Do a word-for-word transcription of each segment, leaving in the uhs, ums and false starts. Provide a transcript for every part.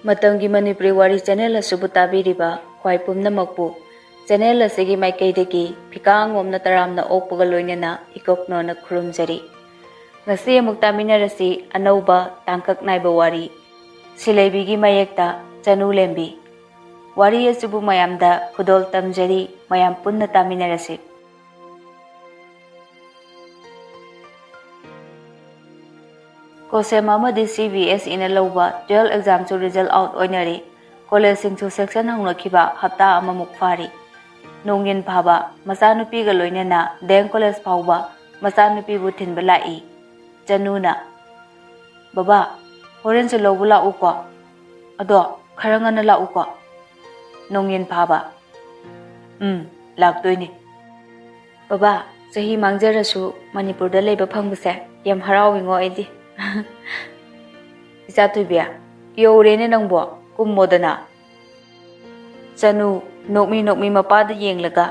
ꯃꯇꯝꯒꯤ ꯃꯅꯤꯄꯨꯔꯤ ꯋꯥꯔꯤ ꯆꯦꯅꯦꯜ ꯑꯁꯤꯕꯨ ꯇꯥꯕꯤꯔꯤꯕ ꯈ꯭ꯋꯥꯏ ꯄꯨꯝꯅꯃꯛꯄꯨ ꯆꯦꯅꯦꯜ ꯑꯁꯤꯒꯤ ꯃꯥꯏꯀꯩꯗꯒꯤ ꯐꯤꯀꯥ ꯉꯣꯝꯅ ꯇꯔꯥꯝꯅ ꯑꯣꯛꯄꯒ ꯂꯣꯏꯅꯅ ꯏꯀꯣꯛꯅꯣꯅ ꯈꯨꯔꯨꯝꯖꯔꯤ꯫ ꯉꯁꯤ ꯑꯃꯨꯛ ꯇꯥꯃꯤꯟꯅꯔꯁꯤ ꯑꯅꯧꯕ ꯇꯥꯡꯀꯛ ꯅꯥꯏꯕ ꯋꯥꯔꯤ, ꯁꯤꯂꯩꯕꯤꯒꯤ ꯃꯌꯦꯛꯇ ꯆꯅꯨ ꯂꯦꯝꯕꯤ꯫ ꯋꯥꯔꯤ ꯑꯁꯤꯕꯨ ꯃꯌꯥꯝꯗ ꯈꯨꯗꯣꯜ ꯇꯝꯖꯔꯤ, ꯃꯌꯥꯝ ꯄꯨꯟꯅ ꯇꯥꯃꯤꯟꯅꯔꯁꯤ꯫ ꯀꯣꯁꯦꯝ ꯑꯃꯗꯤ ꯁꯤ ꯕꯤ ꯑꯦꯁ ꯏꯅ ꯂꯧꯕ ꯇꯨꯋꯦꯜꯐ ꯑꯦꯛꯖꯥꯝꯁꯨ ꯔꯤꯖꯜ ꯑꯥꯎꯠ ꯑꯣꯏꯅꯔꯤ꯫ ꯀꯣꯂꯦꯖꯁꯤꯡꯁꯨ ꯁꯦꯛꯁꯟ ꯍꯧꯅꯈꯤꯕ ꯍꯞꯇꯥ ꯑꯃꯃꯨꯛ ꯐꯥꯔꯤ꯫ ꯅꯣꯡꯌꯤꯟ ꯐꯥꯕ ꯃꯆꯥꯅꯨꯄꯤꯒ ꯂꯣꯏꯅꯅ ꯗꯦꯝ ꯀꯣꯂꯦꯖ ꯐꯥꯎꯕ ꯃꯆꯥꯅꯨꯄꯤꯕꯨ ꯊꯤꯟꯕ ꯂꯥꯛꯏ꯫ ꯆꯅꯨꯅ, "ꯕꯕꯥ, ꯍꯣꯔꯦꯟꯁꯨ ꯂꯧꯕ ꯂꯥꯛꯎꯀꯣ꯫ ꯑꯗꯣ ꯈꯔ ꯉꯟꯅ ꯂꯥꯛꯎꯀꯣ꯫" ꯅꯣꯡꯌꯤꯟ ꯐꯥꯕ, "ꯎꯝ, ꯂꯥꯛꯇꯣꯏꯅꯦ꯫" "ꯕꯕꯥ, ꯆꯍꯤ ꯃꯥꯡꯖꯔꯁꯨ ꯃꯅꯤꯄꯨꯔꯗ ꯂꯩꯕ ꯐꯪꯕꯁꯦ ꯌꯥꯝ ꯍꯔꯥꯎꯋꯤꯉꯣ ꯑꯩꯗꯤ꯫" "ꯏꯆꯥ ꯊꯣꯏꯕꯤ, ꯌꯧꯔꯦꯅꯦ ꯅꯪꯕꯣ, ꯀꯨꯝꯃꯣꯗꯅ꯫" ꯆꯅꯨ ꯅꯣꯛꯃꯤ ꯅꯣꯛꯃꯤ ꯃꯄꯥꯗ ꯌꯦꯡꯂꯒ,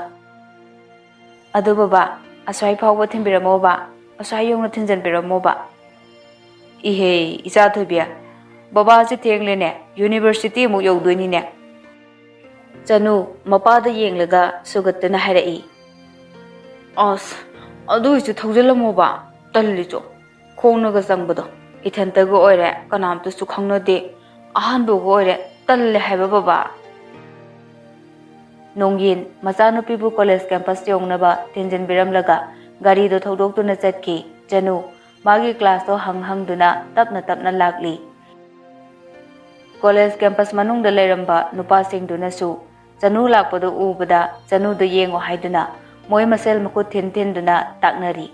"ꯑꯗꯣ ꯕꯕꯥ, ꯑꯁ꯭ꯋꯥꯏ ꯐꯥꯎꯕ ꯊꯤꯟꯕꯤꯔꯝꯃꯣ ꯕꯕꯥ, ꯑꯁ꯭ꯋꯥꯏ ꯌꯧꯅ ꯊꯤꯟꯖꯟꯕꯤꯔꯝꯃꯣꯕ꯫" "ꯏꯍꯦ, ꯏꯆꯥ ꯊꯣꯏꯕꯤ, ꯕꯕꯥꯁꯦ ꯊꯦꯡꯂꯦꯅꯦ, ꯌꯨꯅꯤꯚꯔꯁꯤꯇꯤ ꯑꯃꯨꯛ ꯌꯧꯗꯣꯏꯅꯤꯅꯦ꯫" ꯆꯅꯨ ꯃꯄꯥꯗ ꯌꯦꯡꯂꯒ ꯁꯨꯒꯠꯇꯨꯅ ꯍꯥꯏꯔꯛꯏ, "ꯑꯁ, ꯑꯗꯨ ꯑꯣꯏꯁꯨ ꯊꯧꯖꯤꯜꯂꯝꯃꯣꯕ, ꯇꯜꯂꯤꯆꯣ꯫ ꯈꯣꯡꯅꯒ ꯆꯪꯕꯗꯣ, ꯏꯊꯟꯇꯒ ꯑꯣꯏꯔꯦ, ꯀꯅꯥꯝꯇꯁꯨ ꯈꯪꯅꯗꯦ, ꯑꯍꯥꯟꯕꯒ ꯑꯣꯏꯔꯦ, ꯇꯜꯂꯦ ꯍꯥꯏꯕ ꯕꯕꯥ꯫" ꯅꯣꯡꯌꯤꯟ ꯃꯆꯥꯅꯨꯄꯤꯕꯨ ꯀꯣꯂꯦꯖ ꯀꯦꯝꯄꯁ ꯌꯧꯅꯕ ꯊꯤꯟꯖꯤꯟꯕꯤꯔꯝꯂꯒ ꯒꯥꯔꯤꯗꯨ ꯊꯧꯗꯣꯛꯇꯨꯅ ꯆꯠꯈꯤ꯫ ꯆꯅꯨ ꯃꯥꯒꯤ ꯀ꯭ꯂꯥꯁꯇꯣ ꯍꯪ ꯍꯪꯗꯨꯅ ꯇꯞꯅ ꯇꯞꯅ ꯂꯥꯛꯂꯤ꯫ ꯀꯣꯂꯦꯖ ꯀꯦꯝꯄꯁ ꯃꯅꯨꯡꯗ ꯂꯩꯔꯝꯕ ꯅꯨꯄꯥꯁꯤꯡꯗꯨꯅꯁꯨ ꯆꯅꯨ ꯂꯥꯛꯄꯗꯨ ꯎꯕꯗ ꯆꯅꯨꯗꯨ ꯌꯦꯡꯉꯨ ꯍꯥꯏꯗꯨꯅ ꯃꯣꯏ ꯃꯁꯦꯜ ꯃꯈꯨꯠ ꯊꯤꯟ ꯊꯤꯟꯗꯨꯅ ꯇꯥꯛꯅꯔꯤ꯫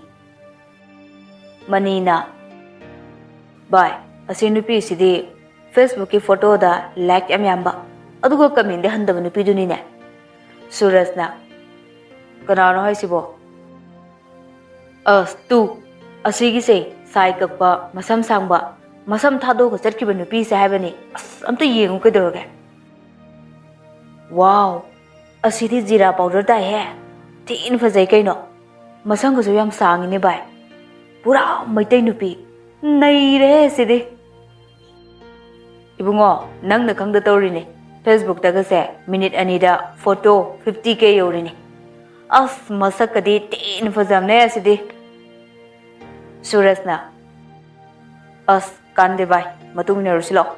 ꯃꯅꯤꯅ, "ꯚꯥꯏ, ꯑꯁꯤ ꯅꯨꯄꯤꯁꯤꯗꯤ Facebookꯀꯤ ꯐꯣꯇꯣꯗ ꯂꯥꯏꯛ ꯌꯥꯝ ꯌꯥꯝꯕ, ꯑꯗꯨꯒ ꯀꯃꯦꯟꯗꯤ ꯍꯟꯗꯕ ꯅꯨꯄꯤꯗꯨꯅꯤꯅꯦ꯫" ꯁꯨꯔꯖꯅ, "ꯀꯅꯥꯅꯣ ꯍꯥꯏꯁꯤꯕꯣ?" "ꯑꯁ, ꯇꯨ, ꯑꯁꯤꯒꯤꯁꯦ, ꯁꯥꯏ ꯀꯛꯄ, ꯃꯁꯝ ꯁꯥꯡꯕ, ꯃꯁꯝ ꯊꯥꯗꯣꯛꯑꯒ ꯆꯠꯈꯤꯕ ꯅꯨꯄꯤꯁꯦ ꯍꯥꯏꯕꯅꯤ꯫ ꯑꯁ, ꯑꯝꯇ ꯌꯦꯡꯉꯨ ꯀꯩꯗꯧꯔꯒꯦ꯫ ꯋꯥꯎ, ꯑꯁꯤꯗꯤ ꯖꯤꯔꯥ ꯄꯥꯎꯗꯔ ꯇꯥꯏꯍꯦ꯫ ꯊꯤꯅ ꯐꯖꯩ ꯀꯩꯅꯣ꯫ ꯃꯁꯝꯒꯁꯨ ꯌꯥꯝ ꯁꯥꯡꯉꯤꯅꯦ ꯚꯥꯏ꯫ ꯄꯨꯔꯥ ꯃꯩꯇꯩ ꯅꯨꯄꯤ꯫ ꯅꯩꯔꯦꯍꯦ ꯁꯤꯗꯤ꯫" ꯏꯕꯨꯡꯉꯣ, ꯅꯪꯅ ꯈꯪꯗ ꯇꯧꯔꯤꯅꯦ꯫ Facebookꯇꯒꯁꯦ ꯃꯤꯅꯤꯠ ꯑꯅꯤꯗ ꯐꯣꯇꯣ fifty K ꯌꯧꯔꯤꯅꯦ꯫ ꯑꯁ, ꯃꯁꯛꯀꯗꯤ ꯊꯤꯅ ꯐꯖꯕꯅꯦ ꯑꯁꯤꯗꯤ꯫ ꯁꯨꯔꯖꯅ, "ꯑꯁ, ꯀꯥꯟꯗꯦ ꯚꯥꯏ, ꯃꯇꯨꯡ ꯏꯟꯅꯔꯨꯁꯤ ꯂꯥꯛꯑꯣ꯫"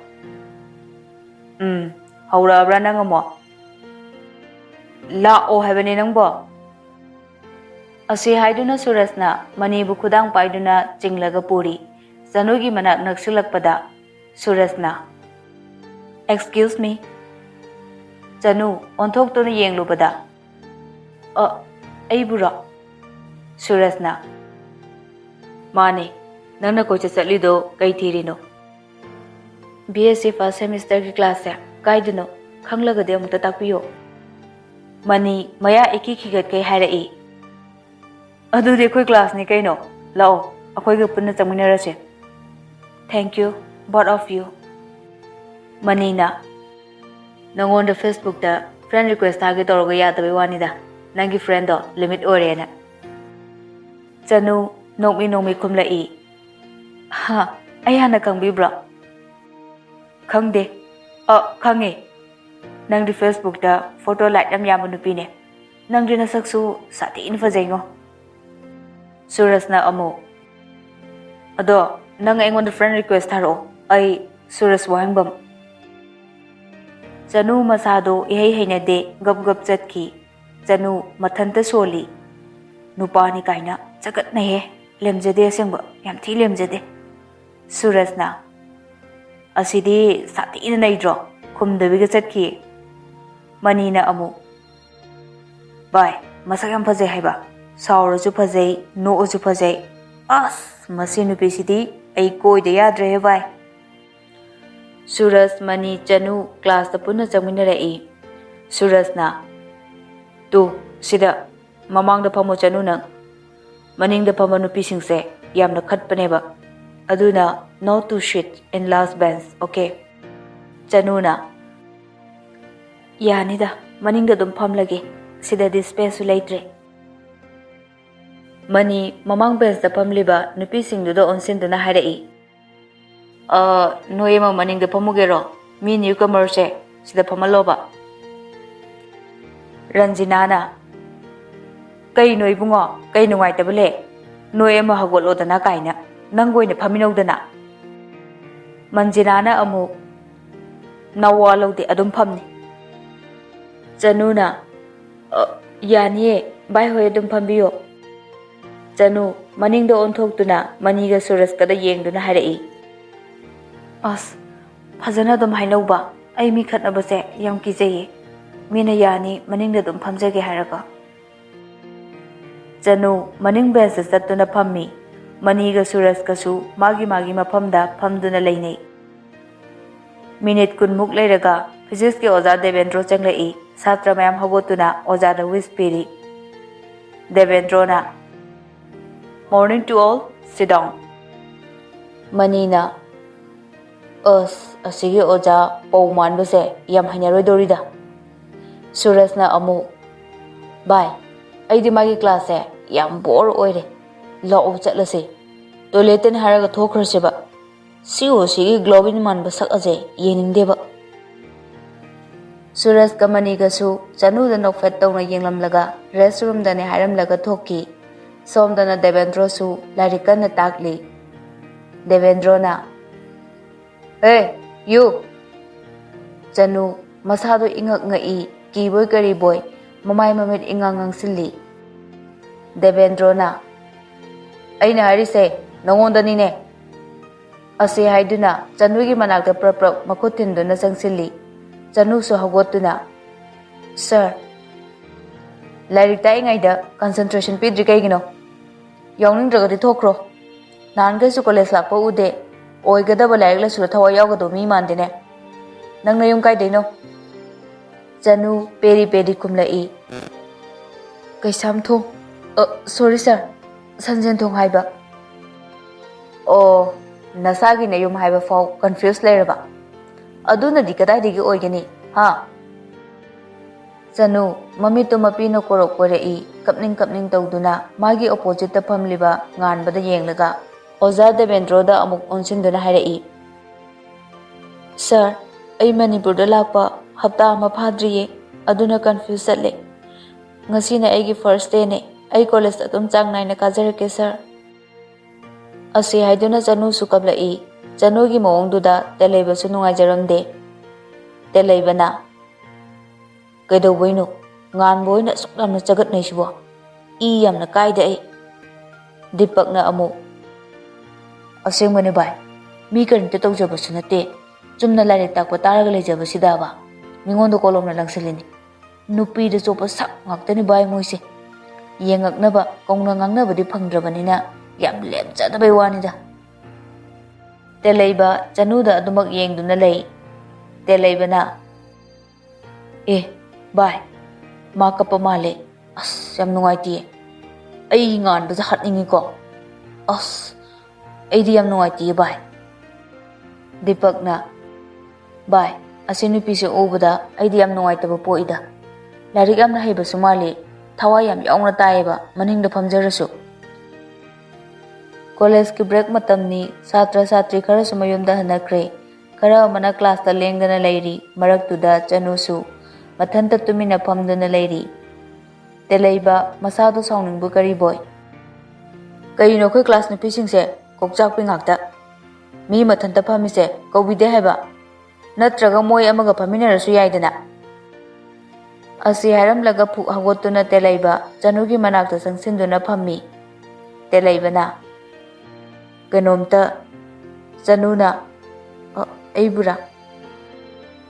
"ꯎꯝ, ꯍꯧꯔꯛꯑꯕ꯭ꯔꯥ ꯅꯪ ꯑꯃꯨꯛ?" "ꯂꯥꯛꯑꯣ ꯍꯥꯏꯕꯅꯦ ꯅꯪꯕꯣ꯫" ꯑꯁꯤ ꯍꯥꯏꯗꯨꯅ ꯁꯨꯔꯖꯅ ꯃꯅꯤꯕꯨ ꯈꯨꯗꯥꯡ ꯄꯥꯏꯗꯨꯅ ꯆꯤꯡꯂꯒ ꯄꯨꯔꯤ꯫ ꯆꯅꯨꯒꯤ ꯃꯅꯥꯛ ꯅꯛꯁꯤꯜꯂꯛꯄꯗ ꯁꯨꯔꯖꯅ, "Excuse me꯫" ꯆꯅꯨ ꯑꯣꯟꯊꯣꯛꯇꯨꯅ ꯌꯦꯡꯂꯨꯕꯗ, "ꯑ, ꯑꯩꯕꯨꯔꯣ?" ꯁꯨꯔꯖꯅ, "ꯃꯥꯅꯦ, ꯅꯪꯅ ꯀꯣꯏꯆꯠ ꯆꯠꯂꯤꯗꯣ ꯀꯩ ꯊꯤꯔꯤꯅꯣ?" "B S C first semesterꯒꯤ classꯁꯦ ꯀꯥꯏꯗꯅꯣ? ꯈꯪꯂꯒꯗꯤ ꯑꯃꯨꯛꯇ ꯇꯥꯛꯄꯤꯌꯣ꯫" ꯃꯅꯤ ꯃꯌꯥ ꯏꯈꯤ ꯈꯤꯒꯠꯈꯩ ꯍꯥꯏꯔꯛꯏ, "ꯑꯗꯨꯗꯤ ꯑꯩꯈꯣꯏ classꯅꯤ ꯀꯩꯅꯣ꯫ ꯂꯥꯛꯑꯣ, ꯑꯩꯈꯣꯏꯒ ꯄꯨꯟꯅ ꯆꯪꯃꯤꯟꯅꯔꯁꯦ꯫" "Thank you, both of you꯫" ꯃꯅꯤꯅ, "ꯅꯪꯉꯣꯟꯗ Facebookꯇ friend request ꯊꯥꯒꯦ ꯇꯧꯔꯒ ꯌꯥꯗꯕꯩ ꯋꯥꯅꯤꯗ, ꯅꯪꯒꯤ friendꯗꯣ limit ꯑꯣꯏꯔꯦꯅ꯫" ꯆꯅꯨ ꯅꯣꯛꯃꯤ ꯅꯣꯛꯃꯤ ꯈꯨꯝꯂꯛꯏ, "ꯍꯥ, ꯑꯩ ꯍꯥꯟꯅ ꯈꯪꯕꯤꯕ꯭ꯔꯣ?" "ꯈꯪꯗꯦ꯫" "ꯑ, ꯈꯪꯉꯦ꯫ ꯅꯪꯗꯤ Facebookꯇ photo like ꯌꯥꯝ ꯌꯥꯝꯕ ꯅꯨꯄꯤꯅꯦ꯫ ꯅꯪꯗꯤ ꯅꯁꯛꯁꯨ ꯁꯥꯊꯤꯅ ꯐꯖꯩꯉꯣ꯫" ꯁꯨꯔꯖꯅ ꯑꯃꯨꯛ, "ꯑꯗꯣ ꯅꯪ ꯑꯩꯉꯣꯟꯗ friend request ꯊꯥꯔꯛꯑꯣ, ꯑꯩ ꯁꯨꯔꯖ ꯋꯥꯍꯦꯡꯕꯝ꯫" ꯆꯅꯨ ꯃꯁꯥꯗꯣ ꯏꯍꯩ ꯍꯩꯅꯗꯦ, ꯒꯞ ꯒꯞ ꯆꯠꯈꯤ꯫ ꯆꯅꯨ ꯃꯊꯟꯇ ꯁꯣꯜꯂꯤ꯫ "ꯅꯨꯄꯥꯅꯤ ꯀꯥꯏꯅ ꯆꯒꯠꯅꯩꯍꯦ, ꯂꯦꯝꯖꯗꯦ ꯑꯁꯦꯡꯕ, ꯌꯥꯝ ꯊꯤ ꯂꯦꯝꯖꯗꯦ꯫" ꯁꯨꯔꯖꯅ, "ꯑꯁꯤꯗꯤ ꯁꯥꯊꯤꯅ ꯅꯩꯗ꯭ꯔꯣ?" ꯈꯨꯝꯗꯕꯤꯒ ꯆꯠꯈꯤ꯫ ꯃꯅꯤꯅ ꯑꯃꯨꯛ, "ꯚꯥꯏ, ꯃꯁꯛ ꯌꯥꯝ ꯐꯖꯩ ꯍꯥꯏꯕ, ꯁꯥꯎꯔꯁꯨ ꯐꯖꯩ, ꯅꯣꯛꯑꯁꯨ ꯐꯖꯩ꯫ ꯑꯁ, ꯃꯁꯤ ꯅꯨꯄꯤꯁꯤꯗꯤ ꯑꯩ ꯀꯣꯏꯗ ꯌꯥꯗ꯭ꯔꯦꯍꯦ ꯚꯥꯏ꯫" ꯁꯨꯔꯖ, ꯃꯅꯤ, ꯆꯅꯨ classꯇ ꯄꯨꯟꯅ ꯆꯪꯃꯤꯟꯅꯔꯛꯏ꯫ ꯁꯨꯔꯖꯅ, "ꯇꯨ, ꯁꯤꯗ ꯃꯃꯥꯡꯗ ꯐꯝꯃꯣ ꯆꯅꯨ ꯅꯪ꯫ ꯃꯅꯤꯡꯗ ꯐꯝꯕ ꯅꯨꯄꯤꯁꯤꯡꯁꯦ ꯌꯥꯝꯅ ꯈꯠꯄꯅꯦꯕ꯫ ꯑꯗꯨꯅ no to sit in last bench, okay?" ꯆꯅꯨꯅ, "ꯌꯥꯅꯤꯗ, ꯃꯅꯤꯡꯗ ꯑꯗꯨꯝ ꯐꯝꯂꯒꯦ, ꯁꯤꯗꯗꯤ spaceꯁꯨ ꯂꯩꯇ꯭ꯔꯦ꯫" ꯃꯅꯤ ꯃꯃꯥꯡ benchꯇ ꯐꯝꯂꯤꯕ ꯅꯨꯄꯤꯁꯤꯡꯗꯨꯗ ꯑꯣꯟꯁꯤꯟꯗꯨꯅ ꯍꯥꯏꯔꯛꯏ, ꯑ, ꯅꯣꯏ ꯑꯃ ꯃꯅꯤꯡꯗ ꯐꯝꯃꯨꯒꯦꯔꯣ? ꯃꯤ ꯅ꯭ꯌꯨ ꯀꯃꯔꯁꯦ ꯁꯤꯗ ꯐꯝꯍꯜꯂꯣꯕ꯫ ꯔꯟꯖꯤꯅꯥꯅ, "ꯀꯩꯅꯣ ꯏꯕꯨꯡꯉꯣ, ꯀꯩ ꯅꯨꯡꯉꯥꯏꯇꯕ ꯂꯩ? ꯅꯣꯏ ꯑꯃ ꯍꯧꯒꯠꯂꯣꯗꯅ ꯀꯥꯏꯅ, ꯅꯪꯒ ꯑꯣꯏꯅ ꯐꯝꯃꯤꯟꯅꯧꯗꯅ꯫" ꯃꯟꯖꯤꯅꯥꯅ ꯑꯃꯨꯛ, "ꯅꯋꯥ ꯂꯧꯗꯦ, ꯑꯗꯨꯝ ꯐꯝꯅꯤ꯫" ꯆꯅꯨꯅ, "ꯑ, ꯌꯥꯅꯤꯌꯦ, ꯚꯥꯏ ꯍꯣꯏ ꯑꯗꯨꯝ ꯐꯝꯕꯤꯌꯣ꯫" ꯆꯅꯨ ꯃꯅꯤꯡꯗ ꯑꯣꯟꯊꯣꯛꯇꯨꯅ ꯃꯅꯤꯒ ꯁꯨꯔꯖꯀꯗ ꯌꯦꯡꯗꯨꯅ ꯍꯥꯏꯔꯛꯏ, "ꯑꯁ, ꯐꯖꯅ ꯑꯗꯨꯝ ꯍꯥꯏꯅꯧꯕ, ꯑꯩ ꯃꯤ ꯈꯠꯅꯕꯁꯦ ꯌꯥꯝ ꯀꯤꯖꯩꯌꯦ꯫ ꯃꯤꯅ ꯌꯥꯅꯤ, ꯃꯅꯤꯡꯗ ꯑꯗꯨꯝ ꯐꯝꯖꯒꯦ ꯍꯥꯏꯔꯒ꯫" ꯆꯅꯨ ꯃꯅꯤꯡ ꯕꯦꯟꯁꯇ ꯆꯠꯇꯨꯅ ꯐꯝꯃꯤ꯫ ꯃꯅꯤꯒ ꯁꯨꯔꯖꯀꯁꯨ ꯃꯥꯒꯤ ꯃꯥꯒꯤ ꯃꯐꯝꯗ ꯐꯝꯗꯨꯅ ꯂꯩꯅꯩ꯫ ꯃꯤꯅꯤꯠ ꯀꯨꯟꯃꯨꯛ ꯂꯩꯔꯒ ꯐꯤꯖꯤꯛꯁꯀꯤ ꯑꯣꯖꯥ ꯗꯦꯕꯦꯟꯗ꯭ꯔꯣ ꯆꯪꯂꯛꯏ꯫ ꯁꯥꯇ꯭ꯔ ꯃꯌꯥꯝ ꯍꯧꯒꯠꯇꯨꯅ ꯑꯣꯖꯥꯗ ꯋꯤꯁ ꯄꯤꯔꯤ꯫ ꯗꯦꯕꯦꯟꯗ꯭ꯔꯣꯅ, "Morning to all, sit down." ꯃꯅꯤꯅ, "ꯑꯁ, ꯑꯁꯤꯒꯤ ꯑꯣꯖꯥ ꯄꯧ ꯃꯥꯟꯕꯁꯦ ꯌꯥꯝ ꯍꯩꯅꯔꯣꯏꯗꯧꯔꯤꯗ꯫" ꯁꯨꯔꯖꯅ ꯑꯃꯨꯛ, "ꯚꯥꯏ, ꯑꯩꯗꯤ ꯃꯥꯒꯤ ꯀ꯭ꯂꯥꯁꯁꯦ ꯌꯥꯝ ꯕꯣꯔ ꯑꯣꯏꯔꯦ꯫ ꯂꯥꯛꯑꯣ ꯆꯠꯂꯁꯦ꯫ ꯇꯣꯏꯂꯦꯠꯇꯅꯤ ꯍꯥꯏꯔꯒ ꯊꯣꯛꯈ꯭ꯔꯁꯦꯕ꯫ ꯁꯤ ꯑꯣ ꯁꯤꯒꯤ ꯒ꯭ꯂꯣꯕꯤꯟ ꯃꯥꯟꯕ ꯁꯛ ꯑꯁꯦ ꯌꯦꯡꯅꯤꯡꯗꯦꯕ꯫" ꯁꯨꯔꯖꯀ ꯃꯅꯤꯒꯁꯨ ꯆꯅꯨꯗ ꯅꯣꯛꯐꯦꯠ ꯇꯧꯅ ꯌꯦꯡꯂꯝꯂꯒ ꯔꯦꯁ ꯔꯨꯝꯗꯅꯦ ꯍꯥꯏꯔꯝꯂꯒ ꯊꯣꯛꯈꯤ꯫ ꯁꯣꯝꯗꯅ ꯗꯦꯕꯦꯟꯗ꯭ꯔꯣꯁꯨ ꯂꯥꯏꯔꯤꯛ ꯀꯟꯅ ꯇꯥꯛꯂꯤ꯫ ꯗꯦꯕꯦꯟꯗ꯭ꯔꯣꯅ, "Hey, you!" ꯆꯅꯨ ꯃꯁꯥꯗꯣ ꯏꯉꯛ ꯉꯛꯏ, ꯀꯤꯕꯣꯏ ꯀꯔꯤꯕꯣꯏ ꯃꯃꯥꯏ ꯃꯃꯤꯠ ꯏꯉꯥꯡ ꯉꯥꯡꯁꯤꯜꯂꯤ꯫ ꯗꯦꯕꯦꯟꯗ꯭ꯔꯣꯅ, "ꯑꯩꯅ ꯍꯥꯏꯔꯤꯁꯦ ꯅꯉꯣꯟꯗꯅꯤꯅꯦ!" ꯑꯁꯤ ꯍꯥꯏꯗꯨꯅ ꯆꯅꯨꯒꯤ ꯃꯅꯥꯛꯇ ꯄ꯭ꯔꯞ ꯄ꯭ꯔꯞ ꯃꯈꯨꯠ ꯊꯤꯟꯗꯨꯅ ꯆꯪꯁꯤꯜꯂꯤ꯫ ꯆꯅꯨꯁꯨ ꯍꯧꯒꯠꯇꯨꯅ, "Sir, ꯂꯥꯏꯔꯤꯛ ꯇꯥꯛꯏꯉꯩꯗ concentration ꯄꯤꯗ꯭ꯔꯤ ꯀꯩꯒꯤꯅꯣ? ꯌꯥꯎꯅꯤꯡꯗ꯭ꯔꯒꯗꯤ ꯊꯣꯛꯈ꯭ꯔꯣ꯫ ꯅꯍꯥꯟꯈꯩꯁꯨ ꯀꯣꯂꯦꯖ ꯂꯥꯛꯄ ꯎꯗꯦ꯫ ꯑꯣꯏꯒꯗꯕ ꯂꯥꯏꯔꯤꯛ ꯂꯥꯏꯁꯨꯗ ꯊꯋꯥꯏ ꯌꯥꯎꯒꯗꯕ ꯃꯤ ꯃꯥꯟꯗꯦꯅꯦ꯫ ꯅꯪ ꯅꯌꯨꯝ ꯀꯥꯏꯗꯩꯅꯣ?" ꯆꯅꯨ ꯄꯦꯔꯤ ꯄꯦꯔꯤ ꯈꯨꯝꯂꯛꯏ, "ꯀꯩꯁꯥꯝꯊꯣꯡ꯫ ꯑ, sorry sir, ꯁꯟꯖꯦꯟꯊꯣꯡ ꯍꯥꯏꯕ꯫" "ꯑꯣ, ꯅꯁꯥꯒꯤ ꯅꯌꯨꯝ ꯍꯥꯏꯕ ꯐꯥꯎ confuse ꯂꯩꯔꯕ? ꯑꯗꯨꯅꯗꯤ ꯀꯗꯥꯏꯗꯒꯤ ꯑꯣꯏꯒꯅꯤ, ꯍꯥ?" ꯆꯅꯨ ꯃꯃꯤꯠꯇꯨ ꯃꯄꯤꯅ ꯀꯣꯔꯣꯛ ꯀꯣꯏꯔꯛꯏ, ꯀꯞꯅꯤꯡ ꯀꯞꯅꯤꯡ ꯇꯧꯗꯨꯅ ꯃꯥꯒꯤ ꯑꯣꯄꯣꯖꯤꯠꯇ ꯐꯝꯂꯤꯕ ꯉꯥꯟꯕꯗ ꯌꯦꯡꯂꯒ ꯑꯣꯖꯥ ꯗꯦꯕꯦꯟꯗ꯭ꯔꯣꯗ ꯑꯃꯨꯛ ꯑꯣꯟꯁꯤꯟꯗꯨꯅ ꯍꯥꯏꯔꯛꯏ, "ꯁꯥꯔ, ꯑꯩ ꯃꯅꯤꯄꯨꯔꯗ ꯂꯥꯛꯄ ꯍꯞꯇꯥ ꯑꯃ ꯐꯥꯗ꯭ꯔꯤꯌꯦ, ꯑꯗꯨꯅ ꯀꯟꯐ꯭ꯌꯨꯁ ꯆꯠꯂꯦ꯫ ꯉꯁꯤꯅ ꯑꯩꯒꯤ ꯐꯥꯔꯁ ꯗꯦꯅꯦ꯫ ꯑꯩ ꯀꯣꯂꯦꯖ ꯑꯗꯨꯝ ꯆꯥꯡ ꯅꯥꯏꯅ ꯀꯥꯖꯔꯛꯀꯦ, ꯁꯥꯔ"꯫ ꯑꯁꯤ ꯍꯥꯏꯗꯨꯅ ꯆꯅꯨꯁꯨ ꯀꯞꯂꯛꯏ꯫ ꯆꯅꯨꯒꯤ ꯃꯑꯣꯡꯗꯨꯗ ꯇꯦꯂꯩꯕꯁꯨ ꯅꯨꯡꯉꯥꯏꯖꯔꯝꯗꯦ꯫ ꯇꯦꯂꯩꯕꯅ, "ꯀꯩꯗꯧꯕꯩꯅꯣ? ꯉꯥꯟꯕ ꯍꯣꯏꯅ ꯑꯁꯨꯛ ꯌꯥꯝꯅ ꯆꯒꯠꯅꯩꯁꯤꯕꯣ? ꯏ ꯌꯥꯝꯅ ꯀꯥꯏꯗ ꯑꯩ"꯫ ꯗꯤꯄꯛꯅ ꯑꯃꯨꯛ, "ꯑꯁꯦꯡꯕꯅꯦ ꯚꯥꯏ, ꯃꯤ ꯀꯔꯤꯝꯇ ꯇꯧꯖꯕꯁꯨ ꯅꯠꯇꯦ, ꯆꯨꯝꯅ ꯂꯥꯏꯔꯤꯛ ꯇꯥꯛꯄ ꯇꯥꯔꯒ ꯂꯩꯖꯕꯁꯤꯗꯕ ꯃꯤꯉꯣꯟꯗ ꯀꯣꯂꯣꯝꯅ ꯂꯪꯁꯤꯜꯂꯤꯅꯤ꯫ ꯅꯨꯄꯤꯗ ꯆꯣꯞꯄ ꯁꯛ ꯉꯥꯛꯇꯅꯤ ꯚꯥꯏ ꯃꯣꯏꯁꯦ꯫ ꯌꯦꯡꯉꯛꯅꯕ ꯀꯧꯅ ꯉꯥꯡꯅꯕꯗꯤ ꯐꯪꯗ꯭ꯔꯕꯅꯤꯅ ꯌꯥꯝ ꯂꯦꯝꯖꯗꯕꯩ ꯋꯥꯅꯤꯗ"꯫ ꯇꯦꯂꯩꯕ ꯆꯅꯨꯗ ꯑꯗꯨꯃꯛ ꯌꯦꯡꯗꯨꯅ ꯂꯩ꯫ ꯇꯦꯂꯩꯕꯅ, "ꯑꯦ ꯚꯥꯏ, ꯃꯥ ꯀꯞꯄ ꯃꯥꯜꯂꯦ꯫ ꯑꯁ, ꯌꯥꯝ ꯅꯨꯡꯉꯥꯏꯇꯦ꯫ ꯑꯩ ꯉꯥꯟꯕꯁꯦ ꯍꯥꯠꯅꯤꯡꯉꯤꯀꯣ꯫ ꯑꯁ, ꯑꯩꯗꯤ ꯌꯥꯝ ꯅꯨꯡꯉꯥꯏꯇꯦ ꯚꯥꯏ"꯫ ꯗꯤꯄꯛꯅ, "ꯚꯥꯏ, ꯑꯁꯤ ꯅꯨꯄꯤꯁꯦ ꯎꯕꯗ ꯑꯩꯗꯤ ꯌꯥꯝ ꯅꯨꯡꯉꯥꯏꯇꯕ ꯄꯣꯛꯏꯗ꯫ ꯂꯥꯏꯔꯤꯛ ꯌꯥꯝꯅ ꯍꯩꯕꯁꯨ ꯃꯥꯜꯂꯤ, ꯊꯋꯥꯏ ꯌꯥꯝ ꯌꯥꯎꯅ ꯇꯥꯏꯌꯦꯕ ꯃꯅꯤꯡꯗ ꯐꯝꯖꯔꯁꯨ"꯫ ꯀꯣꯂꯦꯖꯀꯤ ꯕ꯭ꯔꯦꯛ ꯃꯇꯝꯅꯤ꯫ ꯁꯥꯇ꯭ꯔ ꯁꯥꯇ꯭ꯔꯤ ꯈꯔꯁꯨ ꯃꯌꯨꯝꯗ ꯍꯟꯅꯈ꯭ꯔꯦ꯫ ꯈꯔ ꯑꯃꯅ ꯀ꯭ꯂꯥꯁꯇ ꯂꯦꯡꯗꯅ ꯂꯩꯔꯤ꯫ ꯃꯔꯛꯇꯨꯗ ꯆꯅꯨꯁꯨ ꯃꯊꯟꯇ ꯇꯨꯃꯤꯟꯅ ꯐꯝꯗꯨꯅ ꯂꯩꯔꯤ꯫ ꯇꯦꯂꯩꯕ, ꯃꯁꯥꯗꯣ ꯁꯥꯎꯅꯤꯡꯕ ꯀꯔꯤꯕꯣꯏ, "ꯀꯩꯅꯣ ꯑꯩꯈꯣꯏ ꯀ꯭ꯂꯥꯁ ꯅꯨꯄꯤꯁꯤꯡꯁꯦ ꯀꯣꯛꯆꯥꯛꯄꯤ ꯉꯥꯛꯇ? ꯃꯤ ꯃꯊꯟꯇ ꯐꯝꯃꯤꯁꯦ ꯀꯧꯕꯤꯗꯦ ꯍꯥꯏꯕ? ꯅꯠꯇ꯭ꯔꯒ ꯃꯣꯏ ꯑꯃꯒ ꯐꯝꯃꯤꯟꯅꯔꯁꯨ ꯌꯥꯏꯗꯅ"꯫ ꯑꯁꯤ ꯍꯥꯏꯔꯝꯂꯒ ꯐꯨꯛ ꯍꯧꯒꯠꯇꯨꯅ ꯇꯦꯂꯩꯕ ꯆꯅꯨꯒꯤ ꯃꯅꯥꯛꯇ ꯆꯪꯁꯤꯟꯗꯨꯅ ꯐꯝꯃꯤ꯫ ꯇꯦꯂꯩꯕꯅ, "ꯀꯩꯅꯣꯝꯇ"꯫ ꯆꯅꯨꯅ, "ꯑ, ꯑꯩꯕꯨꯔꯥ?"